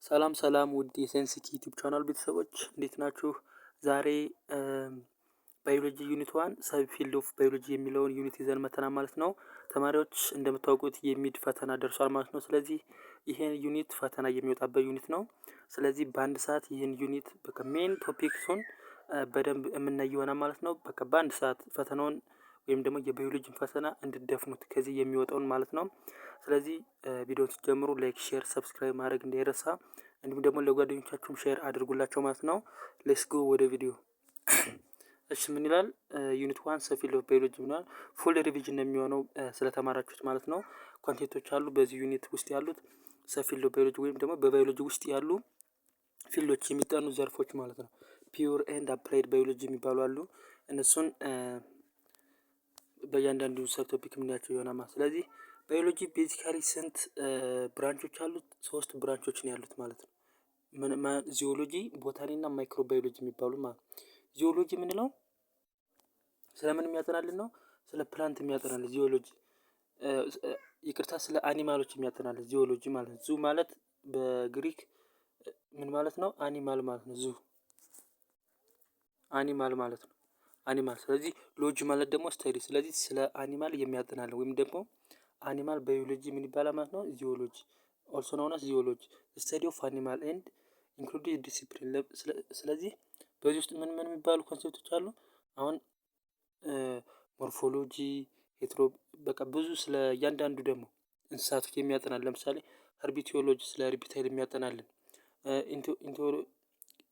ሰላም ሰላም ውድ የሴንሲቲ YouTube channel ቤተሰቦች፣ እንዴት ናችሁ? ዛሬ biology unit 1 sub field of biology የሚለውን unit ይዘን መተናል ማለት ነው። ተማሪዎች፣ እንደምታውቁት የ mid ፈተና ደርሷል ማለት ነው። ስለዚህ ይሄን unit ፈተና የሚወጣበት unit ነው። ስለዚህ በአንድ ሰዓት ይህን unit በቃ main topics ኡን በደንብ የምናይ ይሆናል ማለት ነው። በቃ በአንድ ሰዓት ፈተናውን ወይም ደግሞ የባዮሎጂን ፈተና እንድትደፍኑት ከዚህ የሚወጣውን ማለት ነው። ስለዚህ ቪዲዮን ስትጀምሩ like፣ share፣ subscribe ማድረግ እንዳይረሳ፣ እንዲሁም ደግሞ ለጓደኞቻችሁም share አድርጉላቸው ማለት ነው። Let's go ወደ ቪዲዮ። እሺ፣ ምን ይላል? Unit 1 sub field of biology ብሏል። Full revision ነው የሚሆነው ስለተማራችሁት ማለት ነው። Content ኦች አሉ በዚህ unit ውስጥ ያሉት sub field of biology ወይም ደግሞ በባዮሎጂ ውስጥ ያሉ field ኦች፣ የሚጠኑ ዘርፎች ማለት ነው። Pure and applied biology የሚባሉ አሉ። እነሱን በእያንዳንዱ sub topic የምናያቸው ይሆናል ማለት። ስለዚህ biology basically ስንት branch ኦች አሉት? ሶስት branch ኦች ነው ያሉት ማለት ነው። Zoology፣ botany እና ማይክሮባዮሎጂ የሚባሉ ማለት ነው። ዚኦሎጂ የምንለው ስለምን የሚያጠናልን ነው? ስለ plant የሚያጠናልን zoology። ይቅርታ፣ ስለ animal ኦች የሚያጠናልን zoology ማለት ነው። Zoo ማለት በግሪክ ምን ማለት ነው? Animal ማለት ነው። Zoo animal ማለት ነው። Animal። ስለዚህ logy ማለት ደግሞ study። ስለዚህ ስለ animal የሚያጠናልን ወይም ደግሞ animal biology ምን ይባላል ማለት ነው? Zoology, also known as zoology, study of animal and include discipline። ስለዚህ በዚህ ውስጥ ምን ምን የሚባሉ concept ኦች አሉ? አሁን morphology፣ ሄትሮ በቃ ብዙ ስለ እያንዳንዱ ደግሞ እንስሳቶች የሚያጠናል። ለምሳሌ herpetology ስለ reptile የሚያጠናልን፣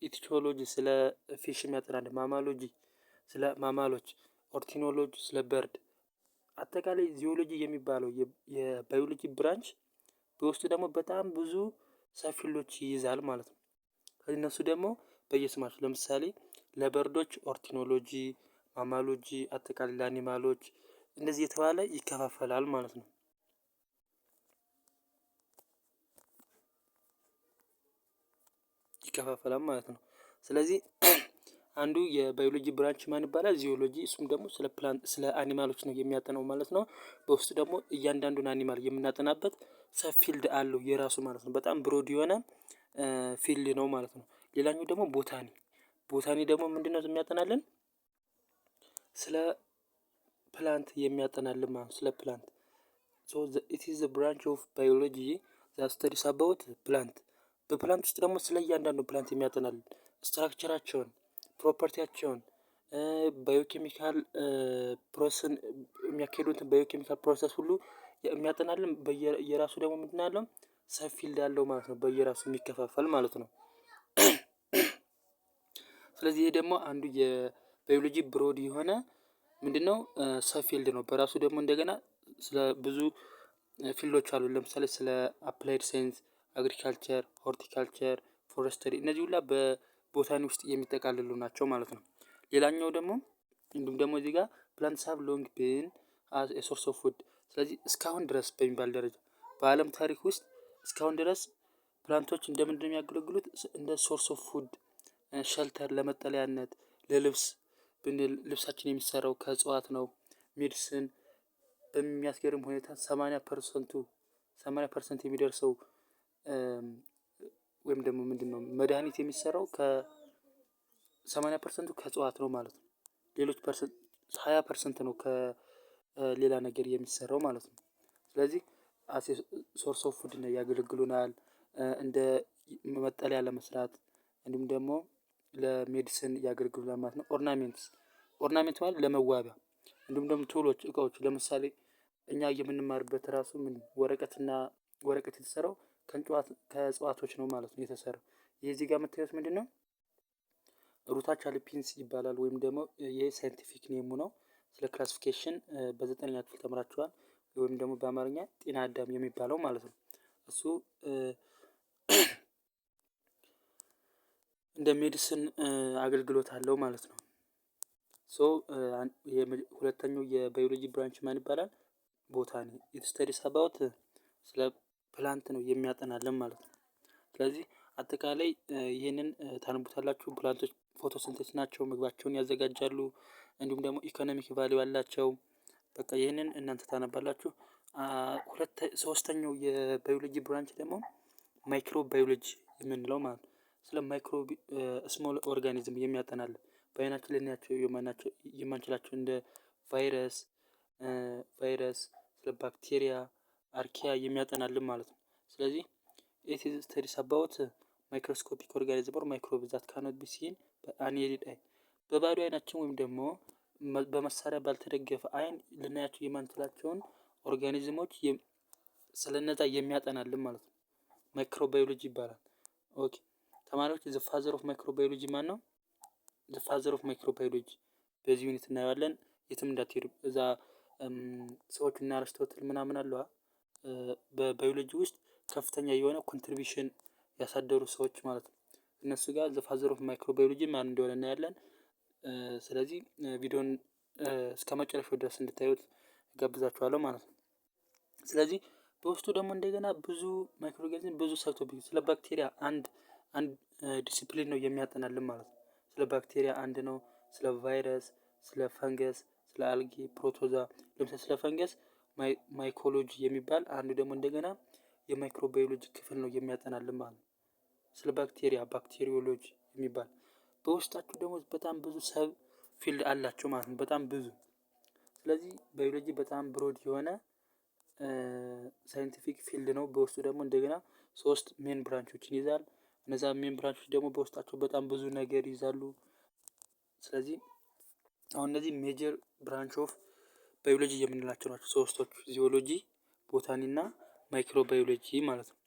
ichthyology ስለ fish የሚያጠናልን፣ mammalogy ስለ mammal ኦች፣ ornithology ስለ bird። አጠቃላይ zoology የሚባለው የ biology branch በውስጡ ደግሞ በጣም ብዙ sub field ኦች ይይዛል ማለት ነው። እነሱ ደግሞ በየስማቸው ለምሳሌ ለ bird ኦች ornithology፣ mammalogy፣ አጠቃላይ ለ animal ኦች እንደዚህ የተባለ ይከፋፈላል ማለት ነው። ይከፋፈላል ማለት ነው። ስለዚህ አንዱ የ biology branch ማን ይባላል? Zoology። እሱም ደግሞ ስለ plant፣ ስለ animal ኦች ነው የሚያጠናው ማለት ነው። በውስጡ ደግሞ እያንዳንዱን animal የምናጠናበት sub field አለው የራሱ ማለት ነው። በጣም broad የሆነ field ነው ማለት ነው። ሌላኛው ደግሞ botany። Botany ደግሞ ምንድነው የሚያጠናልን? ስለ plant የሚያጠናልን ማለት ነው። ስለ plant። So it is branch of biology that studies about plant። በ plant ውስጥ ደግሞ ስለ እያንዳንዱ plant የሚያጠናልን፣ structure ኣቸውን፣ property ያቸውን፣ biochemical process ን የሚያካሂዱትን biochemical process ሁሉ የሚያጠናልን የራሱ ደግሞ ምንድን ያለው sub field ያለው ማለት ነው። በየራሱ የሚከፋፈል ማለት ነው። ስለዚህ ይሄ ደግሞ አንዱ የ biology broad የሆነ ምንድነው sub field ነው። በራሱ ደግሞ እንደገና ስለ ብዙ field ኦች አሉ። ለምሳሌ ስለ applied science፣ agriculture፣ horticulture፣ forestry እነዚህ ሁላ በ botany ውስጥ የሚጠቃልሉ ናቸው ማለት ነው። ሌላኛው ደግሞ እንዲሁም ደግሞ እዚህ ጋር plants have long been as a source of food። ስለዚህ እስካሁን ድረስ በሚባል ደረጃ በዓለም ታሪክ ውስጥ እስካሁን ድረስ plant ኦች እንደምንድን ነው የሚያገለግሉት? እንደ source of food፣ shelter፣ ለመጠለያነት፣ ለልብስ ብንል ልብሳችን የሚሰራው ከእጽዋት ነው። Medicine በሚያስገርም ሁኔታ 80 percent ኡ 80% የሚደርሰው ወይም ደግሞ ምንድን ነው መድኃኒት የሚሰራው ከ80 percent ኡ ከእጽዋት ነው ማለት ነው። ሌሎች percent 20% ነው ከሌላ ነገር የሚሰራው ማለት ነው። ስለዚህ as a source of food ያገለግሉናል፣ እንደ መጠለያ ለመስራት እንዲሁም ደግሞ ለ medicine ያገለግሉናል ማለት ነው። Ornaments፣ ornament ማለት ለመዋቢያ፣ እንዲሁም ደግሞ tool ኦች፣ እቃዎች፣ ለምሳሌ እኛ የምንማርበት ራሱ ምን ወረቀትና ወረቀት የተሰራው ከእጽዋቶች ነው ማለት ነው የተሰራው። ይህ እዚህ ጋር የምታዩት ምንድን ነው? Ruta chalepensis ይባላል ወይም ደግሞ ይህ scientific name ኡ ነው። ስለ classification በዘጠነኛ ክፍል ተምራችኋል። ወይም ደግሞ በአማርኛ ጤና አዳም የሚባለው ማለት ነው። እሱ እንደ medicine አገልግሎት አለው ማለት ነው። So ሁለተኛው የ biology branch ማን ይባላል? Botany። It studies about ስለ plant ነው የሚያጠናልን ማለት ነው። ስለዚህ አጠቃላይ ይህንን ታነቡታላችሁ። Plant ኦች photosynthesis ናቸው፣ ምግባቸውን ያዘጋጃሉ፣ እንዲሁም ደግሞ economic value አላቸው። በቃ ይህንን እናንተ ታነባላችሁ። ሁለት ሶስተኛው የ biology branch ደግሞ ማይክሮ ባዮሎጂ የምንለው ማለት ነው። ስለ micro small organism የሚያጠናልን፣ በአይናችን ልናያቸው የማንችላቸው እንደ ቫይረስ፣ ስለ ባክቴሪያ፣ archaea የሚያጠናልን ማለት ነው። ስለዚህ ኢት ኢዝ ስተዲስ አባውት ማይክሮስኮፒክ ኦርጋኒዝም ኦር ማይክሮብ ዛት ካኖት ቢ ሲን በአንኤድድ አይ፣ በባዶ አይናችን ወይም ደግሞ በመሳሪያ ባልተደገፈ አይን ልናያቸው የማንችላቸውን organism ኦች ስለነዛ የሚያጠናልን ማለት ነው። ማይክሮባዮሎጂ ይባላል። Okay ተማሪዎች፣ the father of microbiology ማን ነው? The father of microbiology በዚህ unit እናየዋለን። የትም እንዳትሄዱ። እዛ ሰዎች እና አርስቶትል ምናምን አለዋ፣ በባዮሎጂ ውስጥ ከፍተኛ የሆነ contribution ያሳደሩ ሰዎች ማለት ነው። እነሱ ጋር the father of microbiology ማን እንደሆነ እናያለን። ስለዚህ ቪዲዮን እስከ መጨረሻው ድረስ እንድታዩት ጋብዛችኋለሁ ማለት ነው። ስለዚህ በውስጡ ደግሞ እንደገና ብዙ microorganism፣ ብዙ subtopic፣ ስለ ባክቴሪያ አንድ አንድ ዲሲፕሊን ነው የሚያጠናልን ማለት ነው። ስለ ባክቴሪያ አንድ ነው። ስለ ቫይረስ፣ ስለ ፈንገስ፣ ስለ algae፣ protozoa። ለምሳሌ ስለ ፈንገስ mycology የሚባል አንዱ ደግሞ እንደገና የማይክሮባዮሎጂ ክፍል ነው የሚያጠናልን ማለት ነው። ስለ ባክቴሪያ bacteriology የሚባል፣ በውስጣቸው ደግሞ በጣም ብዙ sub field አላቸው ማለት ነው። በጣም ብዙ። ስለዚህ ባዮሎጂ በጣም broad የሆነ scientific field ነው። በውስጡ ደግሞ እንደገና ሶስት main branch ኦችን ይዛል። እነዛ main branch ኦች ደግሞ በውስጣቸው በጣም ብዙ ነገር ይይዛሉ። ስለዚህ አሁን እነዚህ major branch of biology የምንላቸው ናቸው ሶስቶቹ፣ zoology፣ botany እና ማይክሮባዮሎጂ ማለት ነው።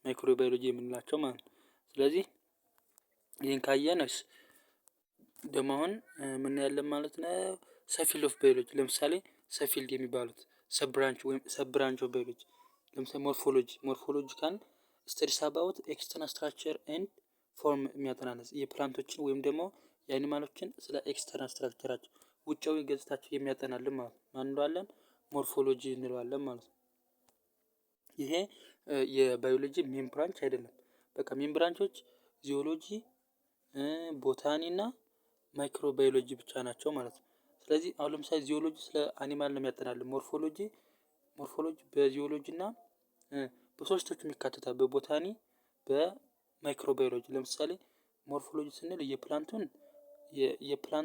ማይክሮባዮሎጂ የምንላቸው ማለት ነው። ስለዚህ ይህን ካየንስ ደግሞ አሁን ምን ያለን ማለት ነው? Subfield of biology፣ ለምሳሌ subfield የሚባሉት sub branch ወይም sub branch of biology፣ ለምሳሌ morphology። Morphology ካልን studies about external structure and form የሚያጠናነጽ፣ የ plant ኦችን ወይም ደግሞ የ animal ኦችን ስለ external structure ኣቸው፣ ውጫዊ ገጽታቸው የሚያጠናልን ማለት ነው። ማን እንለዋለን? Morphology እንለዋለን ማለት ነው። ይሄ የባዮሎጂ main branch አይደለም። በቃ main branch ኦች zoology፣ botany እና ማይክሮባዮሎጂ ብቻ ናቸው ማለት ነው። ስለዚህ አሁን ለምሳሌ zoology ስለ animal ነው የሚያጠናልን። Morphology በ zoology እና በሶስቶቹም ይካተታል፣ በ botany፣ በማይክሮባዮሎጂ። ለምሳሌ morphology ስንል የ plant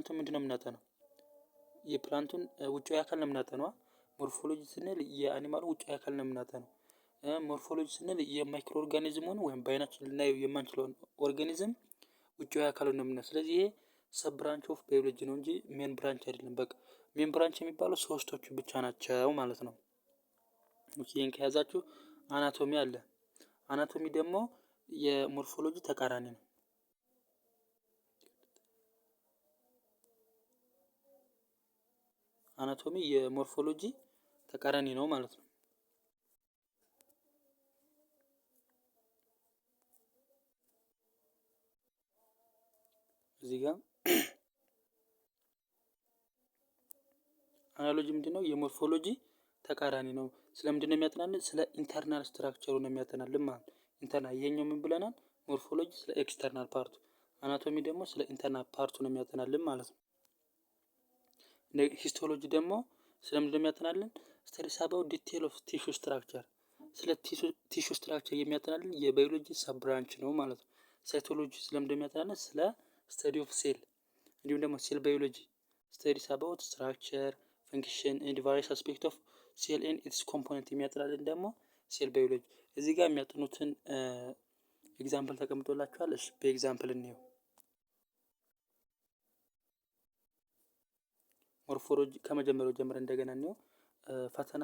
ኡን ምንድነው የምናጠናው? የ plant ኡን ውጫዊ አካል ነው የምናጠናው። Morphology ስንል የ animal ኡ ውጫዊ አካል ነው የምናጠናው። Morphology ስንል የ microorganism ኡን ወይም በአይናችን ልናየው የማንችለውን organism ውጫዊ አካሉን ነው የምናየው። ስለዚህ ይሄ sub branch of biology ነው እንጂ main branch አይደለም። በቃ main branch የሚባለው ሶስቶቹ ብቻ ናቸው ማለት ነው። ይህን ከያዛችሁ anatomy አለ። Anatomy ደግሞ የ morphology ተቃራኒ ነው። Anatomy የ morphology ተቃራኒ ነው ማለት ነው። እዚህ ጋር analogy ምንድነው? የ morphology ተቃራኒ ነው። ስለምንድነው የሚያጠናልን? ስለ internal structure ኡ ነው የሚያጠናልን ማለት ነው። Internal ይሄኛው ምን ብለናል? Morphology ስለ external part ኡ፣ anatomy ደግሞ ስለ internal part ኡ ነው የሚያጠናልን ማለት ነው። Histology ደግሞ ስለምንድነው የሚያጠናልን? Studies about detail of tissue structure፣ ስለ tissue structure የሚያጠናልን የባዮሎጂ sub branch ነው ማለት ነው። Cytology ስለምንድነው የሚያጠናልን? ስለ study of cell። እንዲሁም ደግሞ cell biology studies about structure, function and various aspect of cell and its component የሚያጠናልን ደግሞ cell biology። እዚህ ጋር የሚያጠኑትን example ተቀምጦላችኋል። እሺ በ example እንየው። Morphology ከመጀመሪያው ጀምረን እንደገና እንየው። ፈተና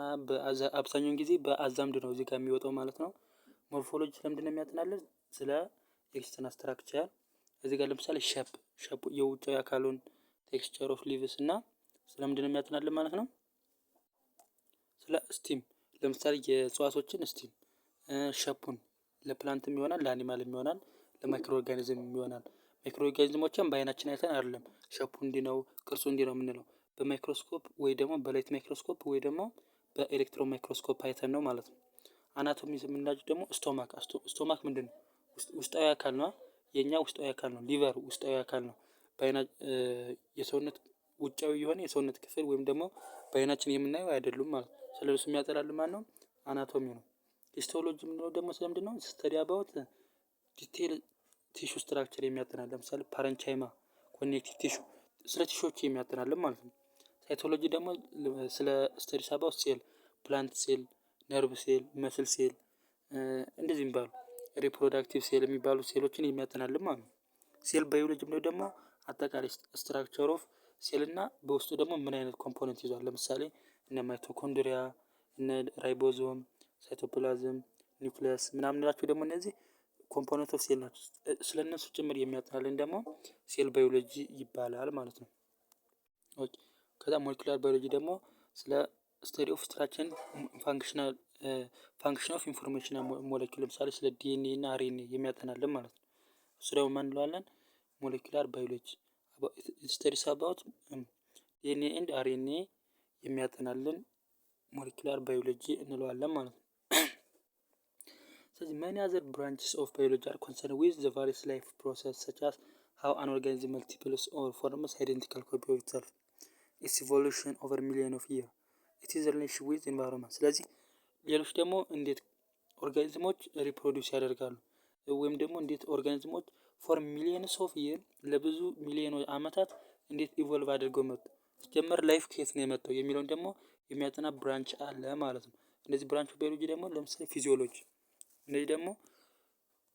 አብዛኛውን ጊዜ በአዛምድ ነው እዚህ ጋር የሚወጣው ማለት ነው። Morphology ስለምንድን ነው የሚያጠናልን? ስለ external structure። እዚህ ጋር ለምሳሌ shape የውጫዊ አካሉን፣ texture of leaves እና ስለምንድን ነው የሚያጠናልን ማለት ነው? ስለ stem፣ ለምሳሌ የእጽዋቶችን stem shape ኡን፣ ለ plant ም ይሆናል፣ ለ animal ም ይሆናል፣ ለ microorganism ይሆናል። Microorganism ኦችን በአይናችን አይተን አይደለም shape ኡ እንዲህ ነው፣ ቅርጹ እንዲህ ነው የምንለው፣ በማይክሮስኮፕ ወይ ደግሞ በ light microscope ወይ ደግሞ በ electron microscope አይተን ነው ማለት ነው። Anatomy የምንላቸው ደግሞ stomach። Stomach ምንድን ነው? ውስጣዊ አካል ነው። የኛ ውስጣዊ አካል ነው። Liver ውስጣዊ አካል ነው። በአይና የሰውነት ውጫዊ የሆነ የሰውነት ክፍል ወይም ደግሞ በአይናችን የምናየው አይደሉም ማለት ነው። ስለሱ የሚያጠናልን ማን ነው? Anatomy ነው። Histology የምንለው ደግሞ ስለምንድን ነው? Study about Detail tissue structure የሚያጠናል፣ ለምሳሌ parenchyma፣ connective tissue፣ ስለ tissue ዎች የሚያጠናልን ማለት ነው። Cytology ደግሞ ስለ studies about cell፣ plant cell፣ nerve cell፣ muscle cell እንደዚህ የሚባሉ reproductive cell የሚባሉ ሴሎችን የሚያጠናልን ማለት ነው። Cell biology የምንለው ደግሞ አጠቃላይ structure of cell እና በውስጡ ደግሞ ምን አይነት component ይዟል። ለምሳሌ እነ mitochondria፣ እነ ribosome፣ cytoplasm፣ nucleus ምናምን እንላቸው ደግሞ እነዚህ component of cell ናቸው። ስለ እነሱ ጭምር የሚያጠናልን ደግሞ cell biology ይባላል ማለት ነው። Okay፣ ከዛ molecular biology ደግሞ ስለ study of structure፣ functional function of information molecule፣ ለምሳሌ ስለ ዲኤንኤ እና RNA የሚያጠናልን ማለት ነው። እሱ ደግሞ ማን እንለዋለን? Molecular biology studies about DNA and RNA የሚያጠናልን molecular biology እንለዋለን ማለት ነው። ስለዚህ many other branches of biology are concerned with the various life process, such as how an organism multiplies or forms identical copy of itself, its evolution over million of year, its relation with environment። ስለዚህ ሌሎች ደግሞ እንዴት organism ኦች reproduce ያደርጋሉ ወይም ደግሞ እንዴት organism ኦች for millions of year፣ ለብዙ ሚሊዮን አመታት እንዴት evolve አድርገው መጡ፣ ሲጀመር life ከየት ነው የመጣው የሚለውን ደግሞ የሚያጠና branch አለ ማለት ነው። እነዚህ branch biology ደግሞ ለምሳሌ physiology፣ እነዚህ ደግሞ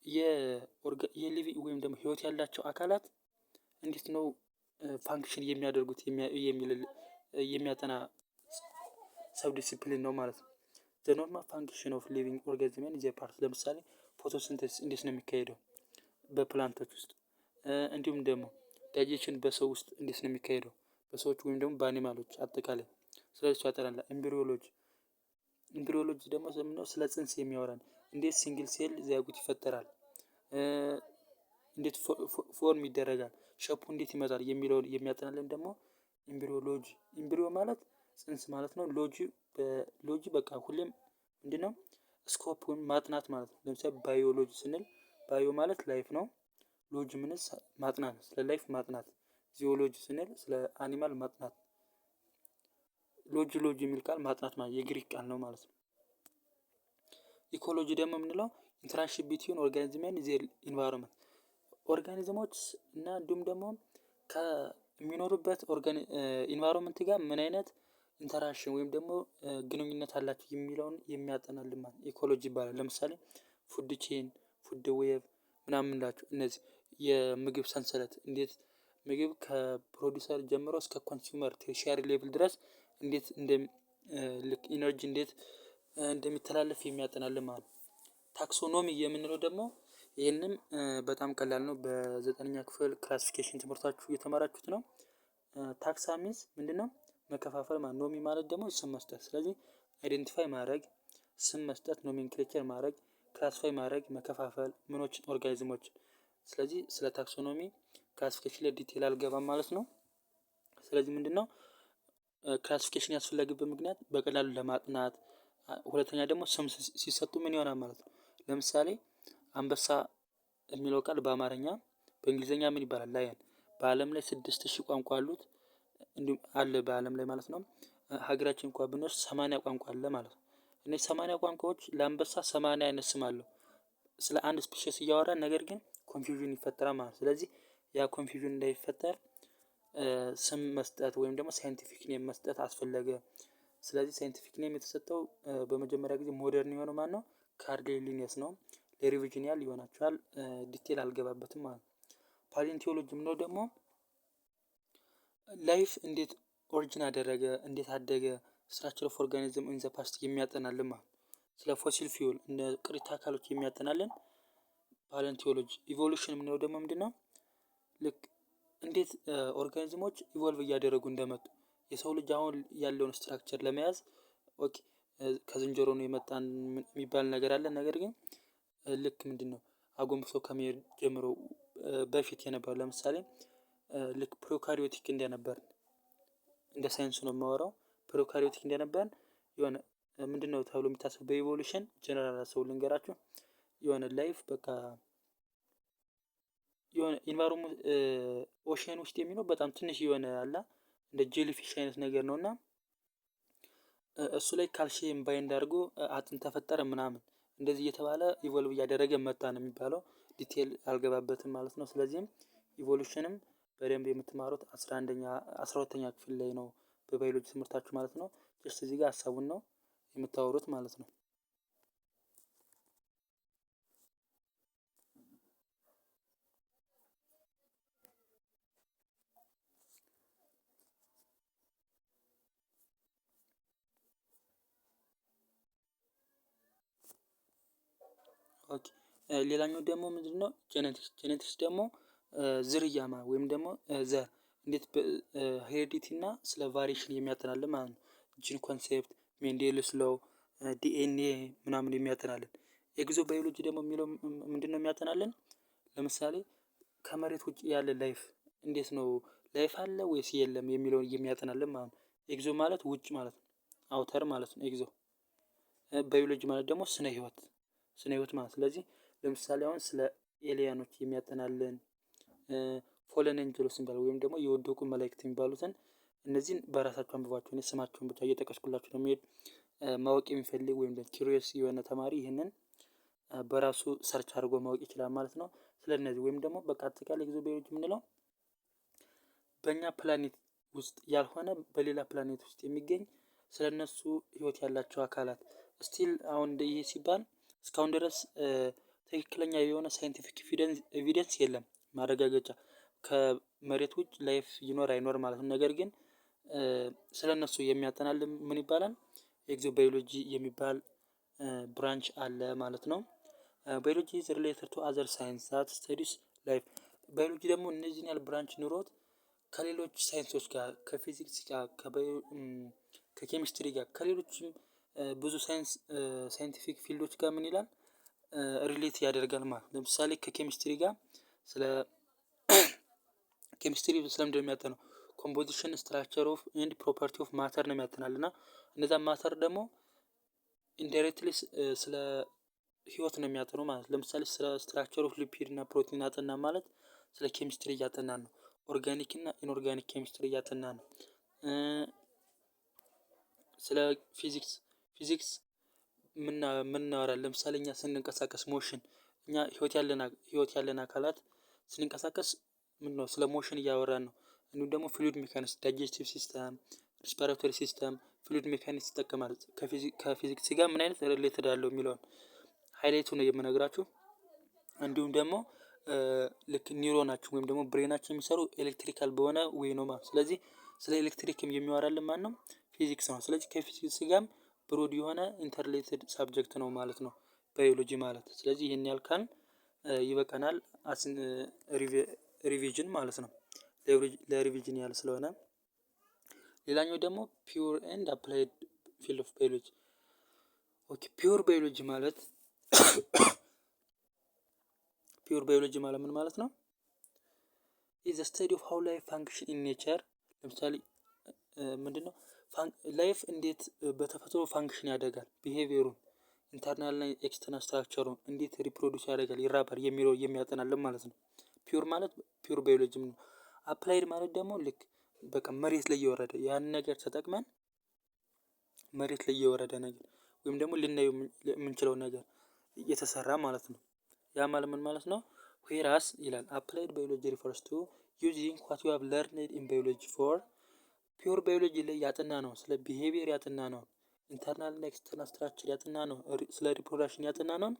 የ living ወይም ደግሞ ህይወት ያላቸው አካላት እንዴት ነው function የሚያደርጉት የሚል የሚያጠና sub discipline ነው ማለት ነው። The normal function of living organism and their part፣ ለምሳሌ photosynthesis እንዴት ነው የሚካሄደው በ plant ኦች ውስጥ፣ እንዲሁም ደግሞ digestion በሰው ውስጥ እንዴት ነው የሚካሄደው፣ በሰዎች ወይም ደግሞ በ animal ኦች አጠቃላይ ስለ እሱ ያጠናል። Embryology፣ embryology ደግሞ ምንድነው? ስለ ጽንስ የሚያወራን፣ እንዴት single cell zygote ይፈጠራል፣ እንዴት form ይደረጋል፣ shape ኡ እንዴት ይመጣል የሚለውን የሚያጠናልን ደግሞ embryology። Embryo ማለት ጽንስ ማለት ነው። Logy፣ logy በቃ ሁሌም ምንድነው? Scope ወይም ማጥናት ማለት ነው። ለምሳሌ ባዮሎጂ ስንል bio ማለት life ነው። Logy means ማጥናት፣ ስለ life ማጥናት። Zoology ስንል ስለ animal ማጥናት። Logy፣ logy የሚል ቃል ማጥናት ማለት የግሪክ ቃል ነው ማለት ነው። Ecology ደግሞ የምንለው interaction between organism and their environment፣ organism ኦች እና እንዲሁም ደግሞ ከሚኖሩበት environment ጋር ምን አይነት interaction ወይም ደግሞ ግንኙነት አላቸው የሚለውን የሚያጠናልን ማለት ecology ይባላል። ለምሳሌ food chain፣ food web ምናምን የምንላቸው እነዚህ የምግብ ሰንሰለት፣ እንዴት ምግብ ከፕሮዲውሰር ጀምሮ እስከ consumer tertiary level ድረስ እንዴት እንደ ልክ energy እንዴት እንደሚተላለፍ የሚያጠናልን ማለት ነው። Taxonomy የምንለው ደግሞ ይህንም በጣም ቀላል ነው። በዘጠነኛ ክፍል classification ትምህርታችሁ እየተማራችሁት ነው። Taxa means ምንድነው? መከፋፈል ማለት። Nomy ማለት ደግሞ ስም መስጠት። ስለዚህ identify ማድረግ፣ ስም መስጠት፣ nomenclature ማድረግ፣ classify ማድረግ፣ መከፋፈል ምኖችን? Organism ኦችን። ስለዚህ ስለ taxonomy classification ላይ detail አልገባም ማለት ነው። ስለዚህ ምንድነው classification ያስፈለገበት ምክንያት? በቀላሉ ለማጥናት፣ ሁለተኛ ደግሞ ስም ሲሰጡ ምን ይሆናል ማለት ነው። ለምሳሌ አንበሳ የሚለው ቃል በአማርኛ፣ በእንግሊዘኛ ምን ይባላል? Lion። በአለም ላይ 6000 ቋንቋ አሉት፣ እንዲሁም አለ በአለም ላይ ማለት ነው። ሀገራችን እንኳን ብንወስድ 80 ቋንቋ አለ ማለት ነው። እነዚህ 80 ቋንቋዎች ለአንበሳ 80 አይነት ስም አለው። ስለ አንድ species እያወራን ነገር ግን confusion ይፈጠራል ማለት ነው። ስለዚህ ያ confusion እንዳይፈጠር ስም መስጠት ወይም ደግሞ scientific name መስጠት አስፈለገ። ስለዚህ scientific name የተሰጠው በመጀመሪያ ጊዜ modern የሆነው ማነው? Carl Linnaeus ነው። ለ revision ያህል ይሆናችኋል። Detail አልገባበትም ማለት ነው። Paleontology የምንለው ደግሞ life እንዴት origin አደረገ፣ እንዴት አደገ፣ structure of organism in the past የሚያጠናልን ማለት ነው። ስለ fossil fuel እንደ ቅሪተ አካሎች የሚያጠናልን paleontology። Evolution የምንለው ደግሞ ምንድነው? ልክ እንዴት organism ኦች evolve እያደረጉ እንደመጡ፣ የሰው ልጅ አሁን ያለውን structure ለመያዝ፣ okay ከዝንጀሮ ነው የመጣን የሚባል ነገር አለ። ነገር ግን ልክ ምንድነው አጎንብሶ ከመሄድ ጀምሮ በፊት የነበረው፣ ለምሳሌ ልክ prokaryotic እንደነበር፣ እንደ ሳይንሱ ነው የማወራው። Prokaryotic እንደነበር የሆነ ምንድነው ተብሎ የሚታሰብ በ evolution general ሰው ልንገራችሁ፣ የሆነ life በቃ የሆነ environment ocean ውስጥ የሚኖር በጣም ትንሽ የሆነ አለ እንደ jellyfish አይነት ነገር ነው እና እሱ ላይ calcium bind አድርጎ አጥንት ተፈጠረ ምናምን። እንደዚህ እየተባለ evolve እያደረገ መጣ ነው የሚባለው። Detail አልገባበትም ማለት ነው። ስለዚህም evolution ም በደንብ የምትማሩት 11ኛ 12ኛ ክፍል ላይ ነው በባዮሎጂ ትምህርታችሁ ማለት ነው። Just እዚህ ጋር ሀሳቡን ነው የምታወሩት ማለት ነው። Okay, ሌላኛው ደግሞ ምንድነው? Genetics። Genetics ደግሞ ዝርያ ወይም ደግሞ ዘር እንዴት heredity እና ስለ variation የሚያጠናልን ማለት ነው። Gene concept፣ Mendel's law፣ DNA ምናምን የሚያጠናልን። Exobiology ደግሞ የሚለው ምንድነው የሚያጠናልን? ለምሳሌ ከመሬት ውጭ ያለ life እንዴት ነው፣ life አለ ወይስ የለም የሚለውን የሚያጠናልን ማለት ነው። Exo ማለት ውጭ ማለት ነው። Outer ማለት ነው exo። Biology ማለት ደግሞ ስነ ህይወት ማለት። ስለዚህ ለምሳሌ አሁን ስለ alien ኖች የሚያጠናልን፣ fallen angels የሚባሉ ወይም ደግሞ የወደቁ መላእክት የሚባሉትን እነዚህን በራሳቸው አንብባቸው፣ እኔ ስማቸውን ብቻ እየጠቀስኩላችሁ ነው የሚሄድ። ማወቅ የሚፈልግ ወይም ደግሞ curious የሆነ ተማሪ ይህንን በራሱ search አድርጎ ማወቅ ይችላል ማለት ነው። ስለ እነዚህ ወይም ደግሞ በቃ አጠቃላይ exobiology የምንለው በእኛ ፕላኔት ውስጥ ያልሆነ በሌላ ፕላኔት ውስጥ የሚገኝ ስለ እነሱ ህይወት ያላቸው አካላት። Still አሁን ይሄ ሲባል እስካሁን ድረስ ትክክለኛ የሆነ scientific evidence የለም፣ ማረጋገጫ ከመሬት ውጭ life ይኖር አይኖር ማለት ነው። ነገር ግን ስለ እነሱ የሚያጠናልን ምን ይባላል? Exobiology የሚባል branch አለ ማለት ነው። Biology is related to other science that studies life። ባዮሎጂ ደግሞ እነዚህን ያህል branch ኑሮት ከሌሎች ሳይንሶች ጋር፣ ከፊዚክስ ጋር፣ ከኬሚስትሪ ጋር፣ ከሌሎችም ብዙ science scientific field ኦች ጋር ምን ይላል፣ relate ያደርጋል ማለት ነው። ለምሳሌ ከኬሚስትሪ ጋር፣ ስለ ኬሚስትሪ ስለምንድን ነው የሚያጠናው? Composition, structure of and property of matter ነው የሚያጠናል። እና እነዛ matter ደግሞ indirectly ስለ ህይወት ነው የሚያጠኑ ማለት ነው። ለምሳሌ ስለ structure of lipid እና ፕሮቲን አጠና ማለት ስለ ኬሚስትሪ እያጠናን ነው። Organic እና inorganic chemistry እያጠና ነው። ስለ ፊዚክስ ፊዚክስ ምን እናወራለን? ለምሳሌ እኛ ስንንቀሳቀስ motion፣ እኛ ህይወት ያለን አካላት ስንንቀሳቀስ ምንድነው፣ ስለ motion እያወራን ነው። እንዲሁም ደግሞ fluid mechanics፣ digestive system፣ respiratory system fluid mechanics ይጠቀማል። ከፊዚክስ ጋር ምን አይነት related አለው የሚለውን highlight ኡ ነው የምነግራችሁ። እንዲሁም ደግሞ ልክ ኒውሮናችን ወይም ደግሞ brain ኣችን የሚሰሩ electrical በሆነ way ነው ማለት። ስለዚህ ስለ ኤሌክትሪክም የሚያወራልን ማን ነው? ፊዚክስ ነው። ስለዚህ ከፊዚክስ ጋርም broad የሆነ interrelated subject ነው ማለት ነው ባዮሎጂ ማለት። ስለዚህ ይህን ያህል ካልን ይበቃናል። As revision ማለት ነው። ለ revision ያህል ስለሆነ። ሌላኛው ደግሞ pure and applied field of biology። Okay, pure biology ማለት ምን ማለት ነው? Is study of how life function in nature። ለምሳሌ ምንድነው፣ life እንዴት በተፈጥሮ function ያደርጋል፣ behavior ኡን፣ internal እና external structure ኡን እንዴት reproduce ያደርጋል፣ ይራባል የሚለው የሚያጠናልን ማለት ነው። Pure ማለት pure biology ነው። Applied ማለት ደግሞ ልክ በቃ መሬት ላይ የወረደ ያን ነገር ተጠቅመን መሬት ላይ የወረደ ነገር ወይም ደግሞ ልናየው የምንችለው ነገር እየተሰራ ማለት ነው። ያ ማለት ምን ማለት ነው? Whereas ይላል፣ applied biology refers to using what you have learned in biology for pure biology ላይ ያጠናነው፣ ስለ behavior ያጠናነው፣ internal እና external structure ያጠናነው፣ ስለ reproduction ያጠናነው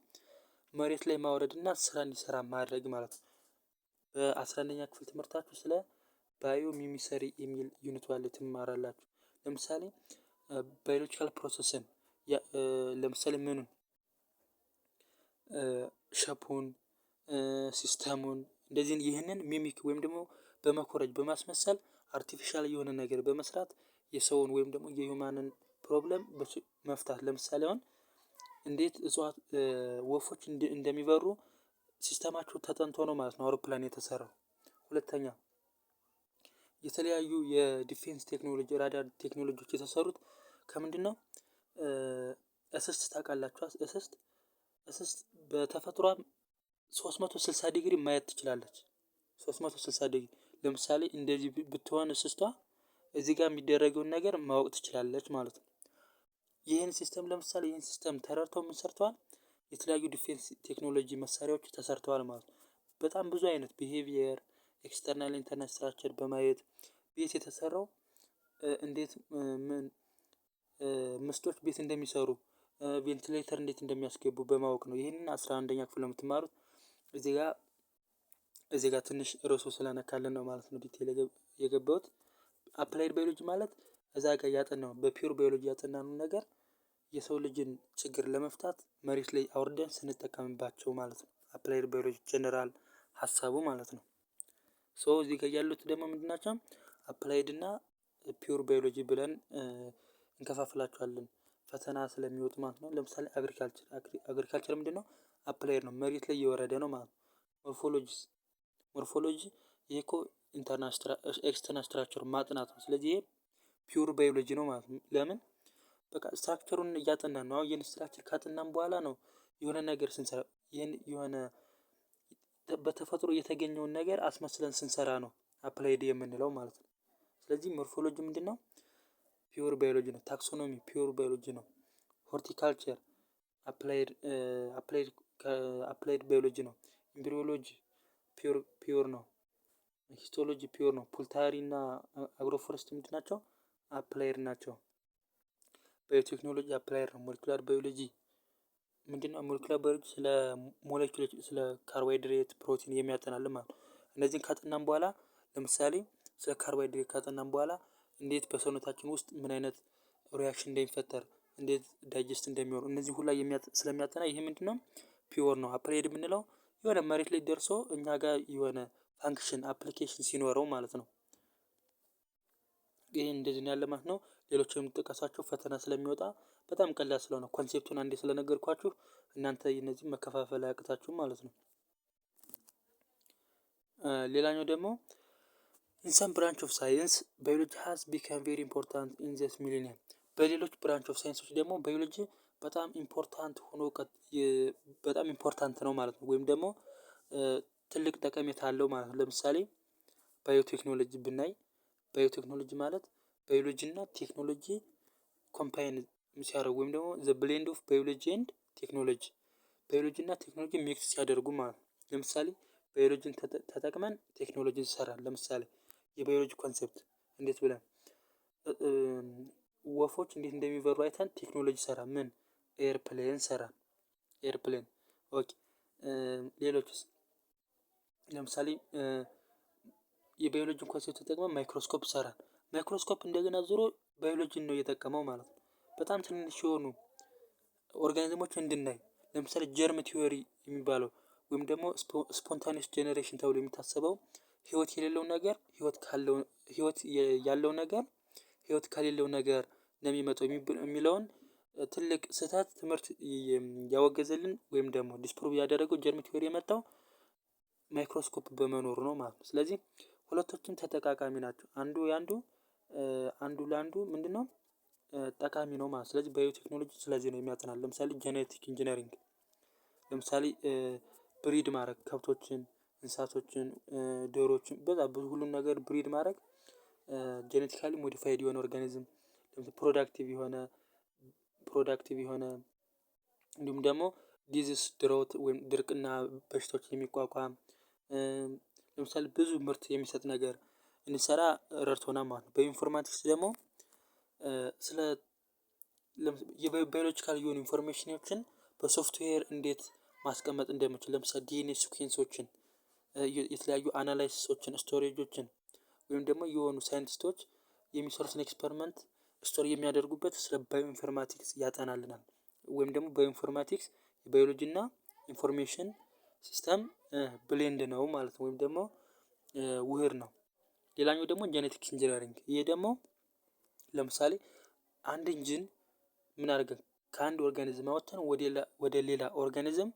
መሬት ላይ ማውረድ እና ስራ እንዲሰራ ማድረግ ማለት ነው። በ11ኛ ክፍል ትምህርታችሁ ስለ biomimicry የሚል unit ላይ ትማራላችሁ። ለምሳሌ biological process ን፣ ለምሳሌ ምኑን፣ shape ኡን፣ system ኡን እንደዚህ ይህንን mimic ወይም ደግሞ በመኮረጅ፣ በማስመሰል artificial የሆነ ነገር በመስራት የሰውን ወይም ደግሞ የ human ን problem መፍታት። ለምሳሌ አሁን እንዴት እጽዋት ወፎች እንደሚበሩ system ኣቸው ተጠንቶ ነው ማለት ነው አውሮፕላን የተሰራው። ሁለተኛ የተለያዩ የ defense ቴክኖሎጂ፣ ራዳር ቴክኖሎጂዎች የተሰሩት ከምንድነው? እስስት ታውቃላችሁ? እስስት በተፈጥሯ 360 ዲግሪ ማየት ትችላለች። 360 ዲግሪ፣ ለምሳሌ እንደዚህ ብትሆን እስስቷ እዚህ ጋር የሚደረገውን ነገር ማወቅ ትችላለች ማለት ነው። ይህን system ለምሳሌ ይህን system ተረድተው ምን ሰርተዋል? የተለያዩ defense ቴክኖሎጂ መሳሪያዎች ተሰርተዋል ማለት ነው። በጣም ብዙ አይነት behavior፣ external internal structure በማየት ቤት የተሰራው እንዴት ምን ምስጦች ቤት እንደሚሰሩ፣ ቬንቲሌተር እንዴት እንደሚያስገቡ በማወቅ ነው። ይህንን 11ኛ ክፍል ነው የምትማሩት። እዚህ ጋር ትንሽ ርዕሱ ስለነካልን ነው ማለት ነው detail የገባሁት። Applied biology ማለት እዛ ጋር ያጠናው በ pure biology ያጠናነውን ነገር የሰው ልጅን ችግር ለመፍታት መሬት ላይ አውርደን ስንጠቀምባቸው ማለት ነው። Applied biology general ሀሳቡ ማለት ነው። So እዚህ ጋር ያሉት ደግሞ ምንድን ናቸው? Applied እና pure biology ብለን እንከፋፍላቸዋለን ፈተና ስለሚወጡ ማለት ነው። ለምሳሌ agriculture፣ agriculture ምንድነው? Applied ነው፣ መሬት ላይ የወረደ ነው ማለት ነው። Morphology፣ morphology ይሄ እኮ internal external structure ማጥናት ነው። ስለዚህ ይሄ pure biology ነው ማለት ነው። ለምን? በቃ structure ኡን እያጠናን ነው። አሁን ይህን structure ካጠናን በኋላ ነው የሆነ ነገር ስንሰራ፣ ይህን የሆነ በተፈጥሮ የተገኘውን ነገር አስመስለን ስንሰራ ነው applied የምንለው ማለት ነው። ስለዚህ morphology ምንድነው? Pure biology ነው። Taxonomy pure biology ነው። Horticulture applied biology ነው። Embryology pure ነው። Histology pure ነው። Poultry እና agroforest ምንድን ናቸው? Applied ናቸው። Biotechnology applied ነው። Molecular biology ምንድነው? Molecular biology ስለ ሞለኪውሎች፣ ስለ ካርቦሃይድሬት፣ ፕሮቲን የሚያጠናልን ማለት ነው። እነዚህን ካጠናን በኋላ፣ ለምሳሌ ስለ ካርቦሃይድሬት ካጠናን በኋላ እንዴት በሰውነታችን ውስጥ ምን አይነት reaction እንደሚፈጠር፣ እንዴት digest እንደሚሆኑ እነዚህ ሁላ ስለሚያጠና ይሄ ምንድነው? Pure ነው። Applied የምንለው የሆነ መሬት ላይ ደርሶ እኛ ጋር የሆነ function application ሲኖረው ማለት ነው። ይሄ እንደዚህ ነው ያለ ማለት ነው። ሌሎች የምጠቀሳቸው ፈተና ስለሚወጣ በጣም ቀላል ስለሆነ concept ኡን አንዴ ስለነገርኳችሁ እናንተ እነዚህ መከፋፈል አያቅታችሁም ማለት ነው። ሌላኛው ደግሞ in some branch of science biology has become very important in this millennium። በሌሎች branch of science ኦች ደግሞ ባዮሎጂ በጣም important ሆኖ በጣም important ነው ማለት ነው። ወይም ደግሞ ትልቅ ጠቀሜታ አለው ማለት ነው። ለምሳሌ ባዮቴክኖሎጂ ብናይ፣ ባዮቴክኖሎጂ ማለት ባዮሎጂ እና ቴክኖሎጂ combine ሲያደርጉ ወይም ደግሞ the blend of biology and technology፣ ባዮሎጂ እና ቴክኖሎጂ mix ሲያደርጉ ማለት ነው። ለምሳሌ ባዮሎጂን ተጠቅመን ቴክኖሎጂ እንሰራለን። ለምሳሌ የባዮሎጂ concept እንዴት ብለን ወፎች እንዴት እንደሚበሩ አይተን ቴክኖሎጂ ሰራ፣ ምን airplane ሰራ፣ airplane, okay። ሌሎችስ? ለምሳሌ የባዮሎጂን concept ተጠቅመን ማይክሮስኮፕ ሰራን። ማይክሮስኮፕ እንደገና ዞሮ ባዮሎጂን ነው እየጠቀመው ማለት ነው። በጣም ትንንሽ የሆኑ organism ኦች እንድናይ፣ ለምሳሌ germ theory የሚባለው ወይም ደግሞ spontaneous generation ተብሎ የሚታሰበው ህይወት የሌለው ነገር ህይወት ካለው፣ ህይወት ያለው ነገር ህይወት ከሌለው ነገር ነው የሚመጣው የሚለውን ትልቅ ስህተት ትምህርት ያወገዘልን ወይም ደግሞ disprove ያደረገው germ theory የመጣው ማይክሮስኮፕ በመኖሩ ነው ማለት ነው። ስለዚህ ሁለቶችም ተጠቃቃሚ ናቸው። አንዱ የአንዱ አንዱ ለአንዱ ምንድነው ጠቃሚ ነው ማለት ነው። ስለዚህ ባዮቴክኖሎጂ ስለዚህ ነው የሚያጠናል። ለምሳሌ genetic engineering፣ ለምሳሌ breed ማድረግ ከብቶችን፣ እንስሳቶችን፣ ዶሮዎችን በዛ ብዙ ሁሉን ነገር breed ማድረግ፣ genetically modified የሆነ organism productive የሆነ እንዲሁም ደግሞ disease፣ drought ወይም ድርቅና በሽታዎችን የሚቋቋም፣ ለምሳሌ ብዙ ምርት የሚሰጥ ነገር እንዲሰራ ረድቶናል ማለት ነው። በ informatics ደግሞ ስለ የ biological የሆኑ information ኖችን በሶፍትዌር እንዴት ማስቀመጥ እንደምችል፣ ለምሳሌ DNA sequence ኦችን፣ የተለያዩ analysis ኦችን፣ storage ኦችን ወይም ደግሞ የሆኑ ሳይንቲስቶች የሚሰሩትን experiment store የሚያደርጉበት ስለ bioinformatics ያጠናልናል። ወይም ደግሞ bioinformatics ባዮሎጂ እና information system blend ነው ማለት ነው። ወይም ደግሞ ውህድ ነው። ሌላኛው ደግሞ genetics engineering፣ ይሄ ደግሞ ለምሳሌ አንድን ጂን ምን አድርገን ከአንድ organism አወጥተን ወደ ሌላ organism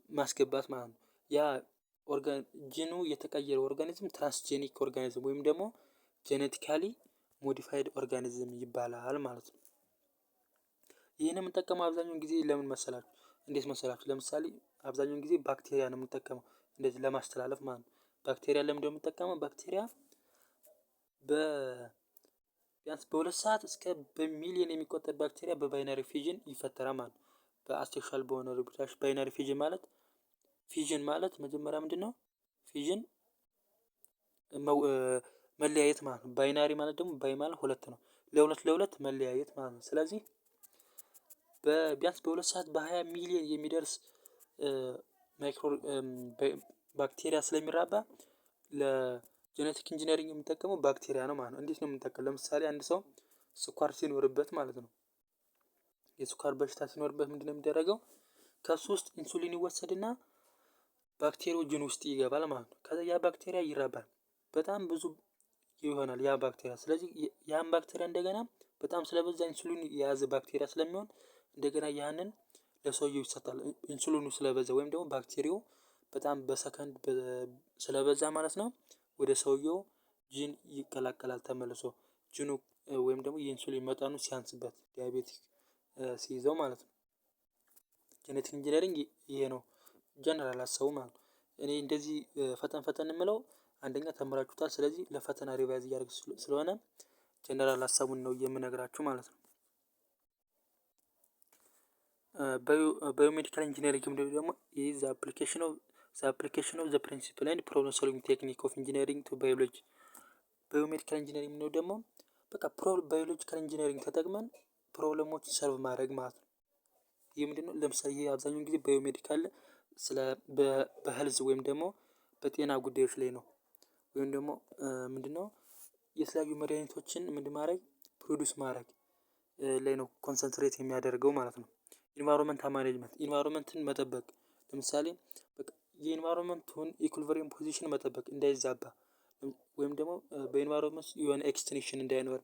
ማስገባት ማለት ነው። ያ ጂኑ የተቀየረ organism transgenic organism ወይም ደግሞ genetically modified organism ይባላል ማለት ነው። ይህን የምንጠቀመው አብዛኛውን ጊዜ ለምን መሰላችሁ? እንዴት መሰላችሁ? ለምሳሌ አብዛኛውን ጊዜ ባክቴሪያ ነው የምንጠቀመው እንደዚህ ለማስተላለፍ ማለት ነው። ባክቴሪያ ለምንድነው የምንጠቀመው? ባክቴሪያ በ ቢያንስ በ2 ሰዓት እስከ በሚሊየን የሚቆጠር ባክቴሪያ በ binary fission ይፈጠራል ማለት ነው። በ asexual በሆነ reproduction binary fission ማለት፣ fission ማለት መጀመሪያ ምንድን ነው? Fission መለያየት ማለት ነው። Binary ማለት ደግሞ bi ማለት ሁለት ነው። ለሁለት ለሁለት መለያየት ማለት ነው። ስለዚህ ቢያንስ በ2 ሰዓት በ20 ሚሊዮን የሚደርስ micro ባክቴሪያ ስለሚራባ ለ genetic engineering የምንጠቀመው ባክቴሪያ ነው ማለት ነው። እንዴት ነው የምንጠቀመው? ለምሳሌ አንድ ሰው ስኳር ሲኖርበት ማለት ነው። የስኳር በሽታ ሲኖርበት ምንድነው የሚደረገው? ከሱ ውስጥ ኢንሱሊን ይወሰድና ባክቴሪያው ጂን ውስጥ ይገባል ማለት ነው። ከዛ ያ ባክቴሪያ ይራባል። በጣም ብዙ ይሆናል ያ ባክቴሪያ። ስለዚህ ያን ባክቴሪያ እንደገና በጣም ስለበዛ ኢንሱሊን የያዘ ባክቴሪያ ስለሚሆን እንደገና ያንን ለሰውየው ይሰጣል። ኢንሱሊኑ ስለበዛ ወይም ደግሞ ባክቴሪያው በጣም በሰከንድ ስለበዛ ማለት ነው። ወደ ሰውየው ጂን ይቀላቀላል ተመልሶ ጂኑ ወይም ደግሞ የኢንሱሊን መጠኑ ሲያንስበት፣ diabetic ሲይዘው ማለት ነው። Genetic engineering ይሄ ነው ጀነራል ሀሳቡ ማለት ነው። እኔ እንደዚህ ፈጠን ፈጠን የምለው አንደኛ ተምራችሁታል፣ ስለዚህ ለፈተና revise እያደረግ ስለሆነ ጀነራል ሀሳቡን ነው የምነግራችሁ ማለት ነው። Biomedical engineering ደግሞ is the application of the principle and problem solving technique of engineering to biology። Biomedical engineering የምንለው ደግሞ በቃ biological engineering ተጠቅመን problem ኦችን solve ማድረግ ማለት ነው። ይህ ምንድነው? ለምሳሌ ይሄ አብዛኛውን ጊዜ biomedical ስለ በ health ወይም ደግሞ በጤና ጉዳዮች ላይ ነው። ወይም ደግሞ ምንድነው? የተለያዩ መድኃኒቶችን ምንድን ማድረግ፣ produce ማድረግ ላይ ነው concentrate የሚያደርገው ማለት ነው። Environmental management፣ environment ን መጠበቅ፣ ለምሳሌ በቃ የ environment ኡን equilibrium position መጠበቅ፣ እንዳይዛባ ወይም ደግሞ በ environment የሆነ extinction እንዳይኖር፣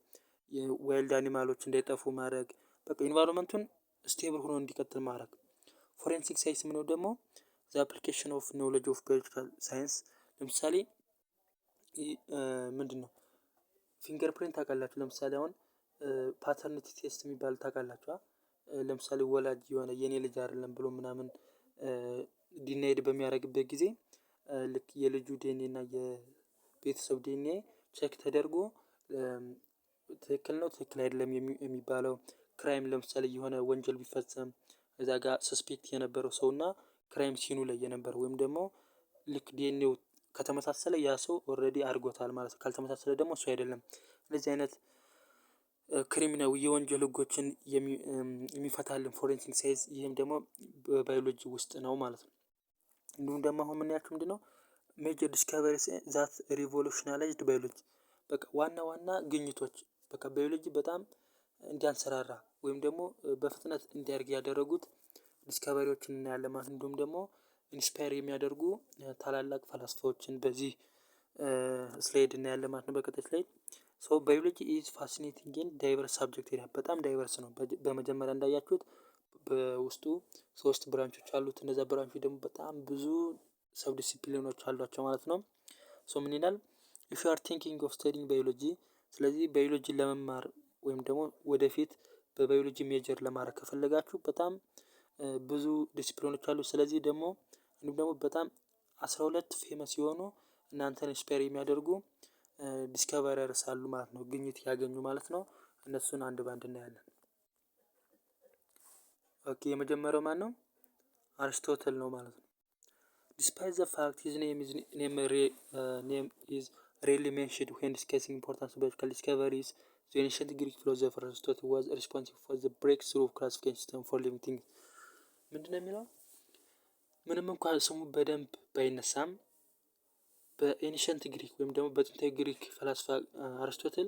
የ wild animal ኦች እንዳይጠፉ ማድረግ፣ በቃ environment ኡን stable ሆኖ እንዲቀጥል ማድረግ። Forensic science የምንለው ደግሞ the application of knowledge of biological science። ለምሳሌ ምንድነው? Fingerprint ታውቃላችሁ? ለምሳሌ አሁን paternity test የሚባል ታውቃላችሁ? ለምሳሌ ወላጅ የሆነ የኔ ልጅ አይደለም ብሎ ምናምን denied በሚያደርግበት ጊዜ ልክ የልጁ ዲኤንኤ እና የቤተሰብ DNA check ተደርጎ ትክክል ነው፣ ትክክል አይደለም የሚባለው። Crime፣ ለምሳሌ የሆነ ወንጀል ቢፈጸም እዛ ጋር suspect የነበረው ሰው እና crime scene ኡ ላይ የነበረው ወይም ደግሞ ልክ ዲኤንኤው ከተመሳሰለ ያ ሰው already አድርጎታል ማለት ነው። ካልተመሳሰለ ደግሞ እሱ አይደለም። እንደዚህ አይነት criminal የወንጀል ህጎችን የሚፈታልን forensic science፣ ይህም ደግሞ በባዮሎጂ ውስጥ ነው ማለት ነው። እንዲሁም ደግሞ አሁን የምናያቸው ምንድነው? Major discoveries that revolutionized biology፣ በቃ ዋና ዋና ግኝቶች፣ በቃ ባዮሎጂ በጣም እንዲያንሰራራ ወይም ደግሞ በፍጥነት እንዲያድግ ያደረጉት discovery ዎችን እናያለን ማለት ነው። እንዲሁም ደግሞ inspire የሚያደርጉ ታላላቅ ፈላስፋዎችን በዚህ slide እናያለን ማለት ነው። በቀጣይ slide። So biology is fascinating and diverse subject area፣ በጣም diverse ነው። በመጀመሪያ እንዳያችሁት በውስጡ ሶስት branch ኦች አሉት። እነዛ branch ኦች ደግሞ በጣም ብዙ sub discipline ኦች አሏቸው ማለት ነው። So ምን ይላል? If you are thinking of studying biology፣ ስለዚህ ባዮሎጂን ለመማር ወይም ደግሞ ወደፊት በባዮሎጂ major ለማድረግ ከፈለጋችሁ በጣም ብዙ ዲሲፕሊኖች አሉ። ስለዚህ ደግሞ እንዲሁም ደግሞ በጣም 12 famous የሆኑ እናንተን inspire የሚያደርጉ discoverers አሉ ማለት ነው። ግኝት ያገኙ ማለት ነው። እነሱን አንድ ባንድ እናያለን። Okay፣ የመጀመሪያው ማን ነው? አርስቶትል ነው ማለት ነው። Despite the fact his name is rarely mentioned when discussing importance biological discoveries, the ancient Greek philosopher Aristotle was responsible for the breakthrough classification system for living things። ምንድነው የሚለው? ምንም እንኳን ስሙ በደንብ ባይነሳም በ ancient Greek ወይም ደግሞ በጥንታዊ ግሪክ ፈላስፋ አርስቶትል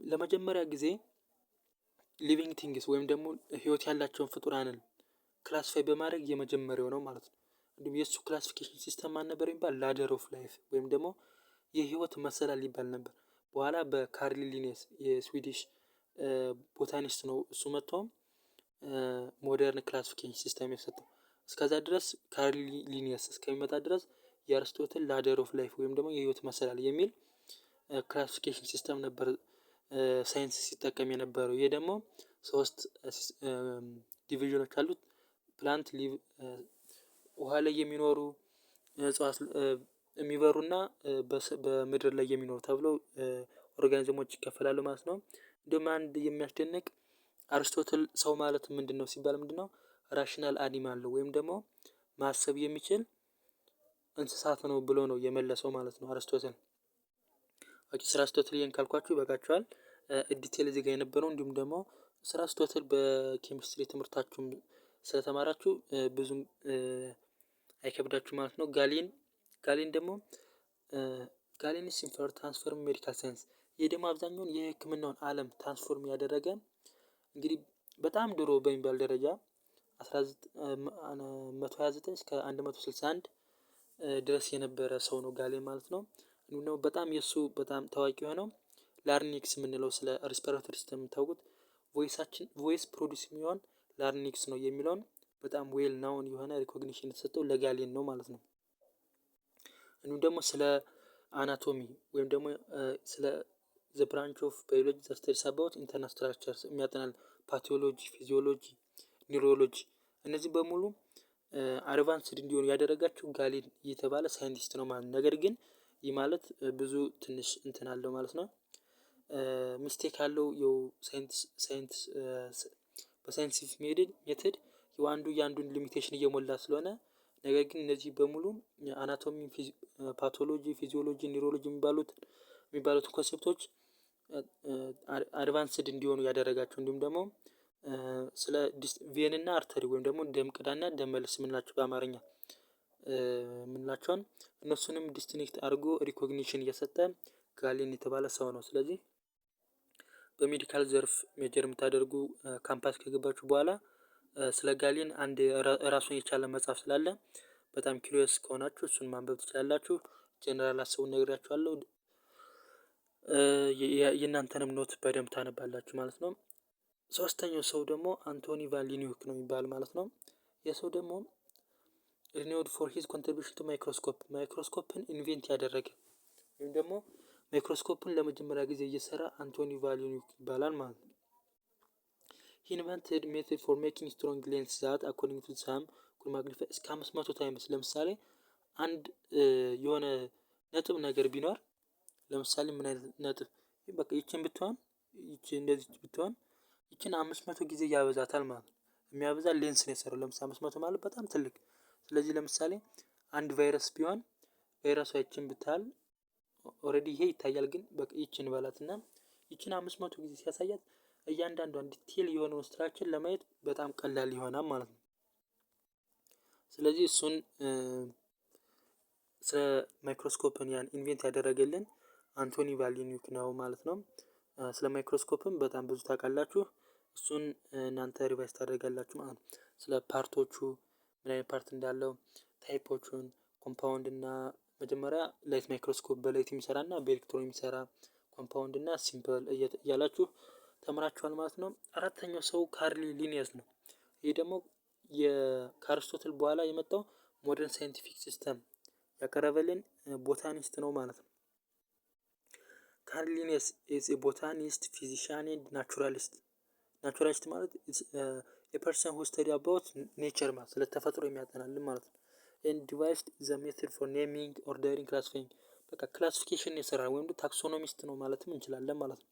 ለመጀመሪያ ጊዜ living things ወይም ደግሞ ህይወት ያላቸውን ፍጡራንን classify በማድረግ የመጀመሪያው ነው ማለት ነው። እንዲሁም የእሱ classification system ማን ነበር የሚባል? Ladder of life ወይም ደግሞ የህይወት መሰላል ይባል ነበር። በኋላ በካርል ሊኔስ፣ የ Swedish botanist ነው፣ እሱ መጥቶ modern classification system የሰጠው። እስከዛ ድረስ፣ ካርል ሊኒየስ እስከሚመጣ ድረስ፣ የአርስቶትል ladder of life ወይም ደግሞ የህይወት መሰላል የሚል classification system ነበር ሳይንስ ሲጠቀም የነበረው። ይሄ ደግሞ ሶስት division ኦች አሉት። Plant፣ ውሃ ላይ የሚኖሩ፣ እጽዋት፣ የሚበሩና በምድር ላይ የሚኖሩ ተብለው organism ኦች ይከፈላሉ ማለት ነው። እንዲሁም አንድ የሚያስደንቅ አርስቶትል ሰው ማለት ምንድነው ሲባል ምንድነው? Rational animal ነው ወይም ደግሞ ማሰብ የሚችል እንስሳት ነው ብሎ ነው የመለሰው ማለት ነው አርስቶትል። Okay፣ ስለ አርስቶትል ይሄን ካልኳችሁ ይበቃችኋል። Detail እዚህ ጋር የነበረው እንዲሁም ደግሞ ስለ አርስቶትል በኬሚስትሪ ትምህርታችሁም ስለተማራችሁ ብዙም አይከብዳችሁ ማለት ነው። ጋሊን ደግሞ Galen's effort transform medical science። ይህ ደግሞ አብዛኛውን የሕክምናውን ዓለም transform ያደረገ፣ እንግዲህ በጣም ድሮ በሚባል ደረጃ 129 እስከ 161 ድረስ የነበረ ሰው ነው ጋሌን ማለት ነው። እንዲሁም ደግሞ በጣም የእሱ በጣም ታዋቂ የሆነው larynx የምንለው፣ ስለ respiratory system የምታውቁት፣ voice ኣችን voice produce የሚሆን larynx ነው የሚለውን በጣም well known የሆነ recognition የተሰጠው ለጋሌን ነው ማለት ነው። እንዲሁም ደግሞ ስለ anatomy ወይም ደግሞ ስለ the branch of biology that studies about internal structures የሚያጠናል፣ pathology፣ physiology፣ neurology እነዚህ በሙሉ advanced እንዲሆኑ ያደረጋቸው ጋሌን የተባለ scientist ነው ማለት ነው። ነገር ግን ይህ ማለት ብዙ ትንሽ እንትን አለው ማለት ነው። Mistake አለው። የው science በ scientific method የአንዱ የአንዱን limitation እየሞላ ስለሆነ፣ ነገር ግን እነዚህ በሙሉ anatomy፣ pathology፣ physiology፣ neurology የሚባሉት concept ኦች advanced እንዲሆኑ ያደረጋቸው፣ እንዲሁም ደግሞ ስለ vein እና artery ወይም ደግሞ ደም ቅዳና ደም መልስ የምንላቸው፣ በአማርኛ የምንላቸውን፣ እነሱንም distinct አድርጎ recognition እየሰጠ ጋሌን የተባለ ሰው ነው። ስለዚህ በ medical ዘርፍ major የምታደርጉ ካምፓስ ከገባችሁ በኋላ ስለ ጋሌን አንድ ራሱን የቻለ መጽሐፍ ስላለ በጣም curious ከሆናችሁ እሱን ማንበብ ትችላላችሁ። ጀነራል ሀሳቡን ነግሬያችኋለሁ። የእናንተንም note በደንብ ታነባላችሁ ማለት ነው። ሶስተኛው ሰው ደግሞ አንቶኒ ቫን ሊኒውክ ነው የሚባል ማለት ነው። የሰው ደግሞ renowned for his contribution to microscope፣ microscope ን invent ያደረገ ወይም ደግሞ ማይክሮስኮፕን ለመጀመሪያ ጊዜ እየሰራ አንቶኒ ቫን ሊኒውክ ይባላል ማለት ነው። He invented method for making strong lens that, according to some, could magnify እስከ 500 times። ለምሳሌ አንድ የሆነ ነጥብ ነገር ቢኖር፣ ለምሳሌ ምን አይነት ነጥብ፣ በቃ ይችን ብትሆን፣ ይቺ እንደዚህ ብትሆን፣ ይችን 500 ጊዜ ያበዛታል ማለት ነው። የሚያበዛ ሌንስ ነው የሰራው። ለምሳሌ 500 ማለት በጣም ትልቅ። ስለዚህ ለምሳሌ አንድ ቫይረስ ቢሆን፣ ቫይረሷ ይችን ብታል፣ already ይሄ ይታያል፣ ግን በቃ ይችን በላትና ይችን 500 ጊዜ ሲያሳያት እያንዳንዷን detail የሆነውን structure ለማየት በጣም ቀላል ይሆናል ማለት ነው። ስለዚህ እሱን ስለ ማይክሮስኮፕን ያን invent ያደረገልን አንቶኒ ቫን ሊኒውክ ነው ማለት ነው። ስለ ማይክሮስኮፕም በጣም ብዙ ታውቃላችሁ። እሱን እናንተ revise ታደርጋላችሁ ማለት ነው። ስለ part ኦቹ፣ ምን አይነት part እንዳለው፣ type ኦቹን፣ compound እና መጀመሪያ light microscope፣ በ light የሚሰራ እና በኤሌክትሮን የሚሰራ፣ compound እና simple እያላችሁ ተምራችኋል ማለት ነው። አራተኛው ሰው ካርሊ ሊኒየስ ነው። ይህ ደግሞ ከአርስቶትል በኋላ የመጣው modern scientific system ያቀረበልን botanist ነው ማለት ነው። ካርል ሊኒየስ is a botanist, physician and naturalist። Naturalist ማለት a person who study about nature ማለት፣ ስለ ተፈጥሮ የሚያጠናልን ማለት ነው። And devised the method for naming, ordering, classifying፣ በቃ classification የሰራ ወይም taxonomist ነው ማለትም እንችላለን ማለት ነው።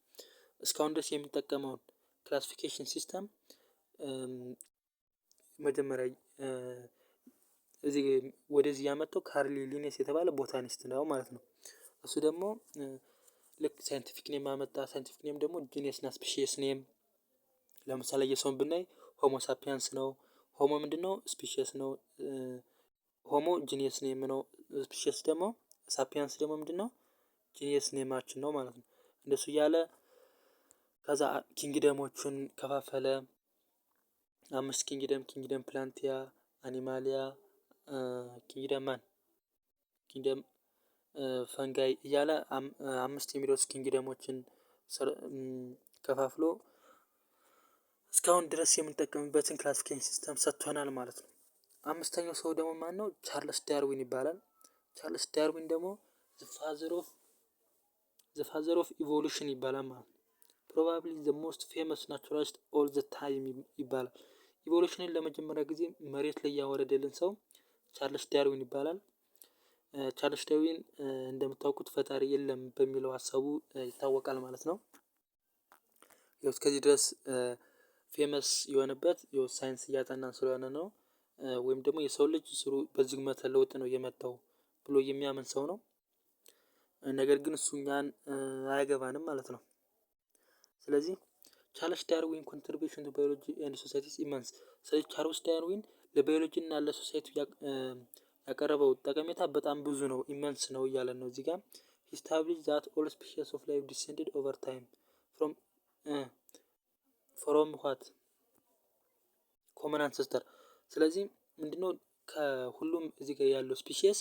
እስካሁን ድረስ የሚጠቀመውን classification system መጀመሪያ እዚህ ወደዚህ ያመጣው ካርሊ ሊኔስ የተባለ botanist ነው ማለት ነው። እሱ ደግሞ ልክ scientific name አመጣ። Scientific name ደግሞ genus እና species name። ለምሳሌ የሰውን ብናይ Homo sapiens ነው። Homo ምንድነው? Species ነው። Homo genus name ነው። Species ደግሞ sapiens ደግሞ ምንድነው? Genus name ኣችን ነው ማለት ነው። እንደሱ እያለ ከዛ kingdom ኦቹን ከፋፈለ። አምስት kingdom፣ kingdom Plantae፣ Animalia፣ kingdom ማን፣ kingdom Fungi እያለ አምስት የሚደርሱ kingdom ኦችን ከፋፍሎ እስካሁን ድረስ የምንጠቀምበትን classification system ሰጥቶናል ማለት ነው። አምስተኛው ሰው ደግሞ ማን ነው? ቻርልስ ዳርዊን ይባላል። ቻርልስ ዳርዊን ደግሞ the father of evolution ይባላል ማለት ነው። Probably the most famous naturalist all the time ይባላል። Evolution ን ለመጀመሪያ ጊዜ መሬት ላይ ያወረደልን ሰው ቻርልስ ዳርዊን ይባላል። ቻርልስ ዳርዊን እንደምታውቁት ፈጣሪ የለም በሚለው ሀሳቡ ይታወቃል ማለት ነው። ያው እስከዚህ ድረስ Famous የሆነበት ሳይንስ እያጠናን ስለሆነ ነው። ወይም ደግሞ የሰው ልጅ ስሩ በዝግመተ ለውጥ ነው የመጣው ብሎ የሚያምን ሰው ነው። ነገር ግን እሱ እኛን አያገባንም ማለት ነው። ስለዚህ Charles Darwin contribution to biology and society immense። ስለዚህ ቻርልስ ዳርዊን ለባዮሎጂ እና ለ society ያቀረበው ጠቀሜታ በጣም ብዙ ነው፣ immense ነው እያለን ነው እዚህ ጋር። Established that all species of life descended over time from what? Common ancestor። ስለዚህ ምንድነው? ከሁሉም እዚህ ጋር ያለው species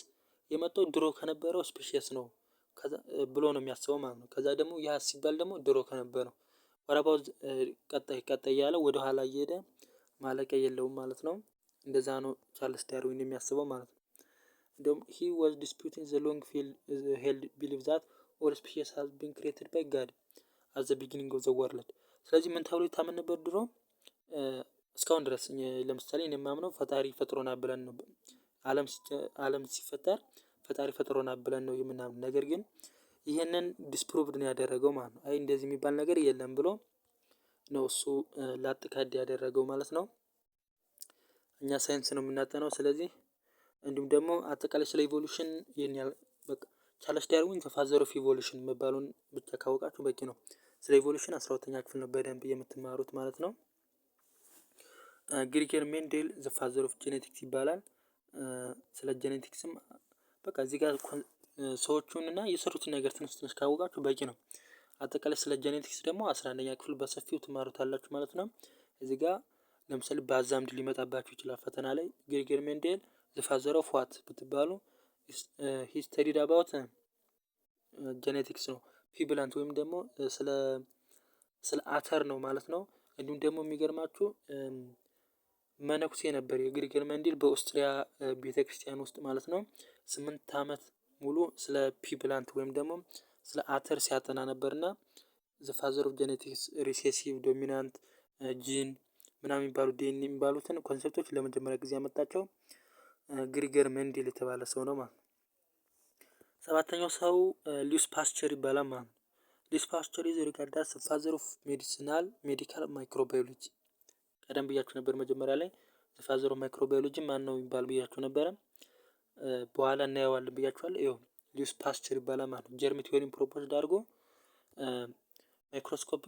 የመጣው ድሮ ከነበረው species ነው ብሎ ነው የሚያስበው ማለት ነው። ከዛ ደግሞ ያ ሲባል ደግሞ ድሮ ከነበረው ወረባው ቀጣይ ቀጣይ እያለ ወደ ኋላ እየሄደ ማለቂያ የለውም ማለት ነው። እንደዛ ነው ቻርልስ ዳርዊን የሚያስበው ማለት ነው። እንደውም he was disputing the long held belief that all species has been created by God at the beginning of the world። ስለዚህ ምን ተብሎ ይታመን ነበር ድሮ? እስካሁን ድረስ ለምሳሌ እኔ የማምነው ፈጣሪ ፈጥሮናል ብለን ነው። ዓለም ሲፈጠር ፈጣሪ ፈጥሮናል ብለን ነው የምናምነው። ነገር ግን ይህንን disproved ነው ያደረገው ማለት ነው። አይ እንደዚህ የሚባል ነገር የለም ብሎ ነው እሱ ላጥ ካድ ያደረገው ማለት ነው። እኛ ሳይንስ ነው የምናጠናው። ስለዚህ እንዲሁም ደግሞ አጠቃላይ ስለ evolution ይህን ያህል በቃ ቻርልስ ዳርዊን father of evolution መባሉን ብቻ ካወቃችሁ በቂ ነው። ስለ evolution 12ኛ ክፍል ነው በደንብ የምትማሩት ማለት ነው። ግሪገር ሜንዴል the father of genetics ይባላል። ስለ genetics ም በቃ እዚህ ጋር ሰዎቹን እና የሰሩትን ነገር ትንሽ ትንሽ ካወቃችሁ በቂ ነው። አጠቃላይ ስለ genetics ደግሞ 11ኛ ክፍል በሰፊው ትማሩታላችሁ ማለት ነው። እዚህ ጋር ለምሳሌ በአዛምድ ሊመጣባችሁ ይችላል ፈተና ላይ። ግሪገር ሜንዴል the father of what ብትባሉ he studied about genetics ነው። Pea plant ወይም ደግሞ ስለ አተር ነው ማለት ነው። እንዲሁም ደግሞ የሚገርማችሁ መነኩሴ ነበር የግሪገር ሜንዴል በኦስትሪያ ቤተክርስቲያን ውስጥ ማለት ነው። 8 አመት ሙሉ ስለ pea plant ወይም ደግሞ ስለ አተር ሲያጠና ነበርና the father of genetics፣ recessive dominant gene ምናምን የሚባሉ ዲኤንኤ የሚባሉትን concept ኦች ለመጀመሪያ ጊዜ ያመጣቸው ግሪገር ሜንዴል የተባለ ሰው ነው ማለት ነው። ሰባተኛው ሰው ሉዊስ ፓስቸር ይባላል ማለት ነው። Louis Pasteur is regarded as father of medicinal medical microbiology። ቀደም ብያችሁ ነበር፣ መጀመሪያ ላይ father of microbiology ማን ነው የሚባል ብያችሁ ነበረ። በኋላ እናየዋለን ብያችኋለሁ። ይኸው ሉዊስ ፓስቸር ይባላል ማለት ነው። Germ theory ን proposed አድርጎ ማይክሮስኮፕ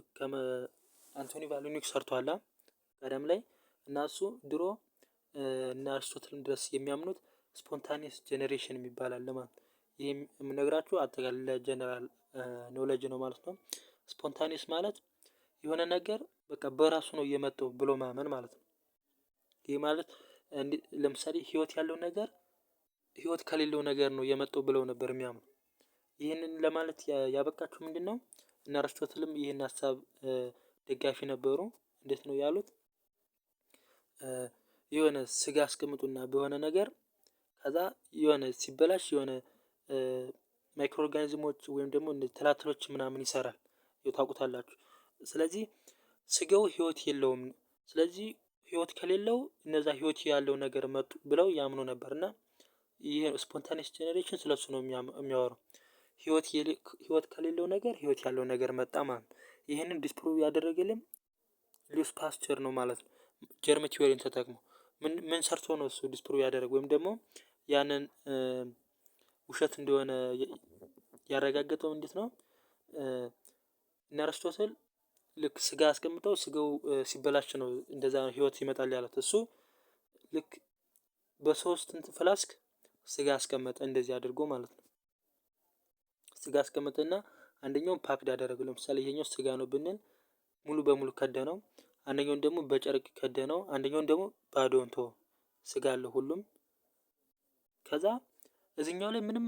አንቶኒ ቫን ሊውዌንሆክ ሰርቷላ ቀደም ላይ እና እሱ ድሮ እና አርስቶትልም ድረስ የሚያምኑት spontaneous generation የሚባል አለ ማለት ነው። ይህ የምነግራችሁ አጠቃላይ ለ general knowledge ነው ማለት ነው። Spontaneous ማለት የሆነ ነገር በቃ በራሱ ነው እየመጣው ብሎ ማመን ማለት ነው። ይህ ማለት ለምሳሌ ህይወት ያለው ነገር ህይወት ከሌለው ነገር ነው የመጣው ብለው ነበር የሚያምኑ። ይህንን ለማለት ያበቃቸው ምንድነው? እነ አርስቶትልም ይህን ሀሳብ ደጋፊ ነበሩ። እንዴት ነው ያሉት? የሆነ ስጋ አስቀምጡና በሆነ ነገር ከዛ የሆነ ሲበላሽ የሆነ microorganism ኦች ወይም ደግሞ ትላትሎች ምናምን ይሰራል። ታውቁታላችሁ። ስለዚህ ስጋው ህይወት የለውም። ስለዚህ ህይወት ከሌለው እነዛ ህይወት ያለው ነገር መጡ ብለው ያምኑ ነበር። እና ይሄ spontaneous generation ስለሱ ነው የሚያወራው። ህይወት ከሌለው ነገር ህይወት ያለው ነገር መጣ ማለት ነው። ይህንን disprove ያደረገልን ሉዊስ ፓስቸር ነው ማለት ነው። Germ theory ን ተጠቅሞ ምን ምን ሰርቶ ነው እሱ disprove ያደረገ ወይም ደግሞ ያንን ውሸት እንደሆነ ያረጋገጠው እንዴት ነው? እነ አርስቶትል ልክ ስጋ አስቀምጠው ስጋው ሲበላሽ ነው እንደዛ ህይወት ይመጣል ያሉት። እሱ ልክ በሶስት እንትን flask ስጋ አስቀመጠ እንደዚህ አድርጎ ማለት ነው። ስጋ አስቀመጠና አንደኛውን packed አደረገው። ለምሳሌ ይሄኛው ስጋ ነው ብንል ሙሉ በሙሉ ከደነው፣ አንደኛውን ደግሞ በጨርቅ ከደነው፣ አንደኛውን ደግሞ ባዶውን ተወው። ስጋ አለው ሁሉም። ከዛ እዚህኛው ላይ ምንም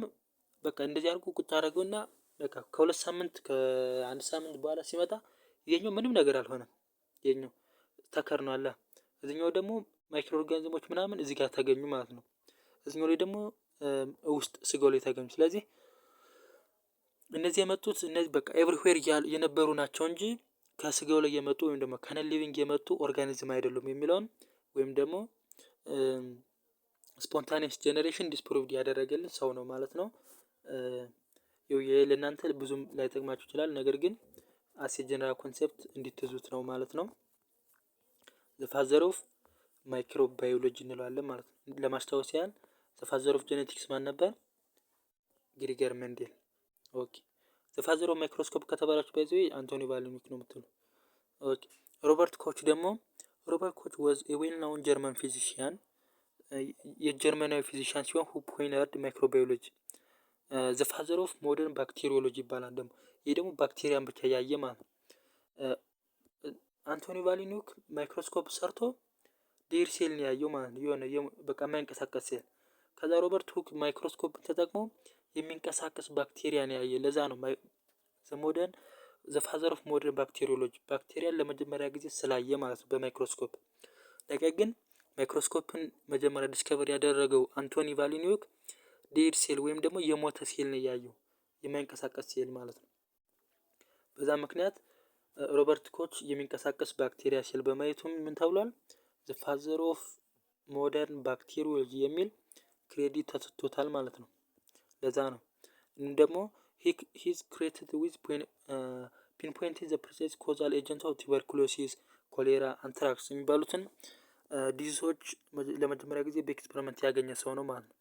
በቃ እንደዚህ አድርጎ ቁጭ አደረገውና በቃ ከ2 ሳምንት ከአንድ ሳምንት በኋላ ሲመጣ ይሄኛው ምንም ነገር አልሆነም። ይሄኛው ተከድኗል። እዚህኛው ደግሞ microorganism ኦች ምናምን እዚህ ጋር ተገኙ ማለት ነው። እዚህኛው ላይ ደግሞ ውስጥ ስጋው ላይ ተገኙ። ስለዚህ እነዚህ የመጡት እነዚህ በቃ everywhere የነበሩ ናቸው እንጂ ከስጋው ላይ የመጡ ወይም ደግሞ ከ non living የመጡ organism አይደሉም የሚለውን ወይም ደግሞ spontaneous generation disproved ያደረገልን ሰው ነው ማለት ነው። ይሄ ለእናንተ ብዙም ላይጠቅማችሁ ይችላል። ነገር ግን as a general concept እንድትይዙት ነው ማለት ነው። The father of microbiology እንለዋለን ማለት ነው። ለማስታወስ ያህል the father of genetics ማን ነበር? ግሪገር መንዴል። Okay, the father of microscope ከተባላችሁ by the way አንቶኒ ቫን ሊውንሆክ ነው የምትሉ። Okay, ሮበርት ኮች ደግሞ፣ ሮበርት ኮች was a well known German physician፣ የጀርመናዊ physician ሲሆን who pioneered microbiology፣ the father of modern bacteriology ይባላል። ደግሞ ይህ ደግሞ ባክቴሪያን ብቻ ያየ ማለት ነው። አንቶኒ ቫን ሊውንሆክ ማይክሮስኮፕ ሰርቶ dead cell ነው ያየው ማለት ነው። የሆነ በቃ የማይንቀሳቀስ ሴል። ከዛ ሮበርት ሁክ ማይክሮስኮፕን ተጠቅሞ የሚንቀሳቀስ ባክቴሪያ ነው ያየ። ለዛ ነው the father of modern bacteriology፣ ባክቴሪያን ለመጀመሪያ ጊዜ ስላየ ማለት ነው በማይክሮስኮፕ። ነገር ግን ማይክሮስኮፕን መጀመሪያ discover ያደረገው አንቶኒ ቫን ሊውንሆክ dead cell ወይም ደግሞ የሞተ ሴል ነው ያየው፣ የማይንቀሳቀስ ሴል ማለት ነው። በዛ ምክንያት ሮበርት ኮች የሚንቀሳቀስ ባክቴሪያ ሴል በማየቱም ምን ተብሏል? The father of modern bacteriology የሚል credit ተሰጥቶታል ማለት ነው። ለዛ ነው ደግሞ he's credited with pinpointing the precise causal agent of tuberculosis፣ ኮሌራ፣ anthrax የሚባሉትን disease ኦች ለመጀመሪያ ጊዜ በ experiment ያገኘ ሰው ነው ማለት ነው።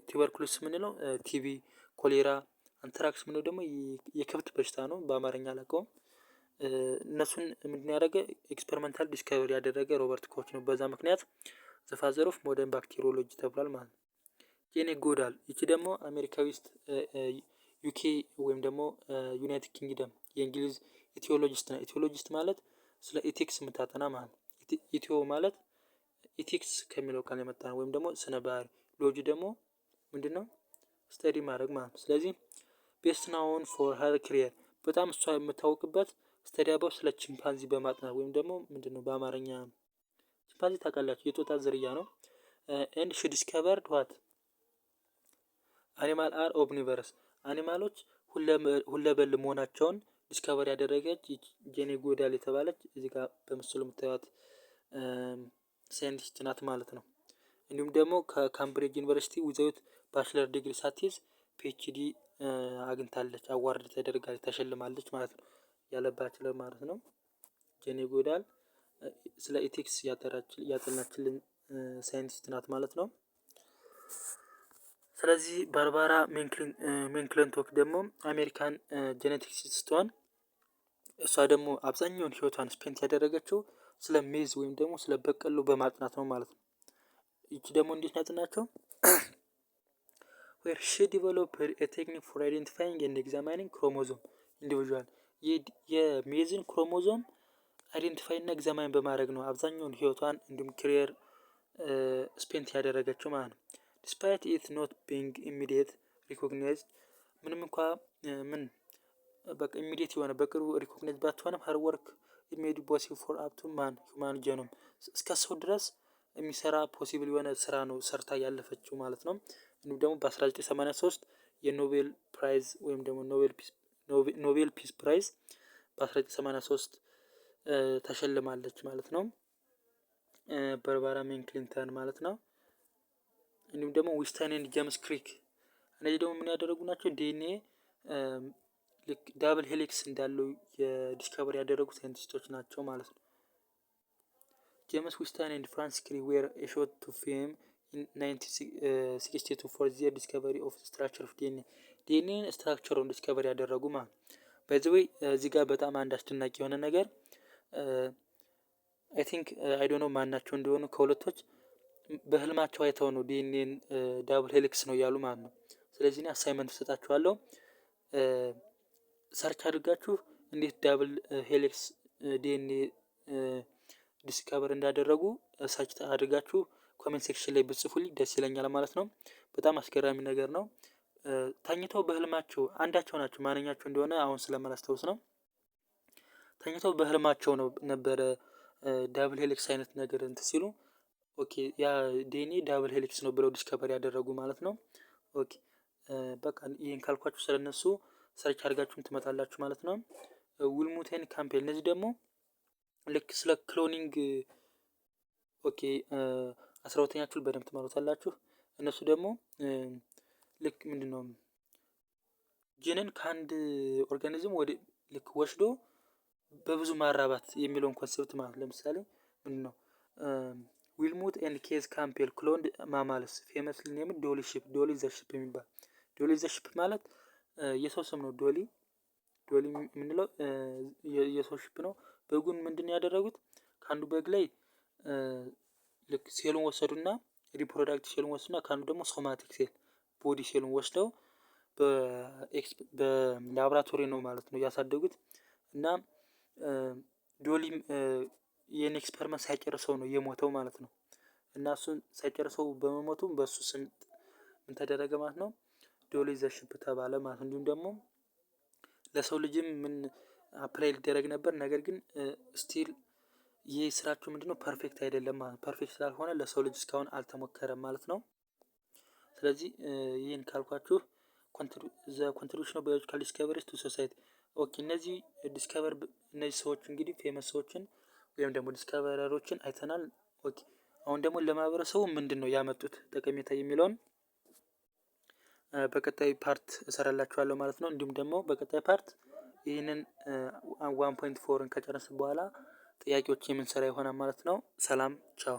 Tuberculosis የምንለው ቲቢ፣ ኮሌራ፣ anthrax የምንለው ደግሞ የከብት በሽታ ነው። በአማርኛ አላውቀውም። እነሱን ምንድን ያደረገ experimental discovery ያደረገ ሮበርት ኮች ነው። በዛ ምክንያት the father of modern bacteriology ተብሏል ማለት ነው። ጄኔ ጎዳል፣ ይቺ ደግሞ አሜሪካዊ ውስጥ UK ወይም ደግሞ United Kingdom የእንግሊዝ ethologist ነው። Ethologist ማለት ስለ ethics የምታጠና ማለት ነው። Etho ማለት ethics ከሚለው ቃል የመጣ ነው፣ ወይም ደግሞ ስነ ባህሪ፣ logy ደግሞ ምንድን ነው? Study ማድረግ ማለት ነው። ስለዚህ best known for her career፣ በጣም እሷ የምታወቅበት study about ስለ ቺምፓንዚ በማጥናት ወይም ደግሞ ምንድን ነው በአማርኛ ቺምፓንዚ ታውቃላችሁ፣ የጦጣ ዝርያ ነው። And she discovered what animal are omnivorous፣ animal ኦች ሁለበል መሆናቸውን discover ያደረገች ጄኔ ጎዳል የተባለች እዚህ ጋር በምስሉ የምታዩት scientist ናት ማለት ነው። እንዲሁም ደግሞ ከካምብሪጅ ዩኒቨርሲቲ without bachelor degree ሳትይዝ PhD አግኝታለች፣ award ተደርጋለች፣ ተሸልማለች ማለት ነው። ያለ bachelor ማለት ነው። ጄኔ ጎዳል ስለ ethics ያጠናችልን scientist ናት ማለት ነው። ስለዚህ ባርባራ ሜክሊንቶክ ደግሞ አሜሪካን geneticist ስትሆን እሷ ደግሞ አብዛኛውን ህይወቷን spent ያደረገችው ስለ maize ወይም ደግሞ ስለ በቆሎ በማጥናት ነው ማለት ነው። ይቺ ደግሞ እንዴት ነው ያጠናቸው? Where she developed a technique for identifying and examining chromosome individual። የ maize ን chromosome identify እና examine በማድረግ ነው አብዛኛውን ህይወቷን እንዲሁም career spent ያደረገችው ማለት ነው። Despite it not being immediate recognized፣ ምንም እንኳ ምን በቃ immediate የሆነ በቅርቡ recognize ባትሆንም her work made possible for up to man human genome፣ እስከ ሰው ድረስ የሚሰራ possible የሆነ ስራ ነው ሰርታ ያለፈችው ማለት ነው። እንዲሁም ደግሞ በ1983 የ Nobel Prize ወይም ደግሞ Nobel Peace Prize በ1983 ተሸልማለች ማለት ነው። ባርባራ ሜክሊንተን ማለት ነው። እንዲሁም ደግሞ ዊንስተን and ጄምስ ክሪክ፣ እነዚህ ደግሞ ምን ያደረጉ ናቸው? ዲኤንኤ ልክ double helix እንዳለው የ discover ያደረጉ scientist ኦች ናቸው ማለት ነው። ጄምስ ዊንስተን and ፍራንሲስ ክሪክ were a shot to fame in 1962 for their discovery of structure of DNA። DNA ን structure ኡን discover ያደረጉ ማለት ነው። By the way እዚህ ጋር በጣም አንድ አስደናቂ የሆነ ነገር I think, I don't know ማናቸው እንደሆኑ ከሁለቶች በህልማቸው አይተው ነው DNA ን double helix ነው እያሉ ማለት ነው። ስለዚህ እኔ assignment እሰጣችኋለሁ። Search አድርጋችሁ እንዴት double helix DNA discover እንዳደረጉ search አድርጋችሁ comment section ላይ ብትጽፉልኝ ደስ ይለኛል ማለት ነው። በጣም አስገራሚ ነገር ነው። ተኝተው በህልማቸው አንዳቸው ናቸው፣ ማንኛቸው እንደሆነ አሁን ስለማላስታውስ ነው። ተኝተው በህልማቸው ነው ነበረ double helix አይነት ነገር እንትን ሲሉ okay ያ DNA double helix ነው ብለው discover ያደረጉ ማለት ነው። Okay, በቃ ይሄን ካልኳችሁ ስለነሱ search አድርጋችሁም ትመጣላችሁ ማለት ነው። ዊልሙት and ካምፔል፣ እነዚህ ደግሞ ልክ ስለ cloning okay 12ኛ ክፍል በደንብ ትማሩታላችሁ። እነሱ ደግሞ ልክ ምንድነው ጂንን ከአንድ organism ወደ ልክ ወስዶ በብዙ ማራባት የሚለውን concept ማለት ለምሳሌ ምንድነው Wilmut and Keith Campbell cloned mammals famously named Dolly sheep። Dolly the sheep የሚባል፣ Dolly the sheep ማለት የሰው ስም ነው። Dolly፣ Dolly የምንለው የሰው sheep ነው። በጉን ምንድን ያደረጉት? ከአንዱ በግ ላይ ልክ ሴሉን ወሰዱና፣ reproductive ሴሉን ወሰዱና ከአንዱ ደግሞ somatic cell፣ body ሴሉን ወስደው በላብራቶሪ ነው ማለት ነው ያሳደጉት። እና ዶሊም ይህን experiment ሳይጨርሰው ነው የሞተው ማለት ነው። እና እሱን ሳይጨርሰው በመሞቱ በእሱ ስም ምን ተደረገ ማለት ነው? Dolly the sheep ተባለ ማለት ነው። እንዲሁም ደግሞ ለሰው ልጅም ምን apply ሊደረግ ነበር፣ ነገር ግን still ይህ ስራቸው ምንድነው? Perfect አይደለም ማለት ነው። Perfect ስላልሆነ ለሰው ልጅ እስካሁን አልተሞከረም ማለት ነው። ስለዚህ ይህን ካልኳችሁ the contribution of biological discoveries to society። Okay፣ እነዚህ discover እነዚህ ሰዎች እንግዲህ famous ሰዎችን ወይም ደግሞ discoverer ኦችን አይተናል። Okay፣ አሁን ደግሞ ለማህበረሰቡ ምንድን ነው ያመጡት ጠቀሜታ የሚለውን በቀጣይ part እሰራላችኋለሁ ማለት ነው። እንዲሁም ደግሞ በቀጣይ part ይህንን 1.4ን ከጨረስን በኋላ ጥያቄዎች የምንሰራ ይሆናል ማለት ነው። ሰላም፣ ቻው።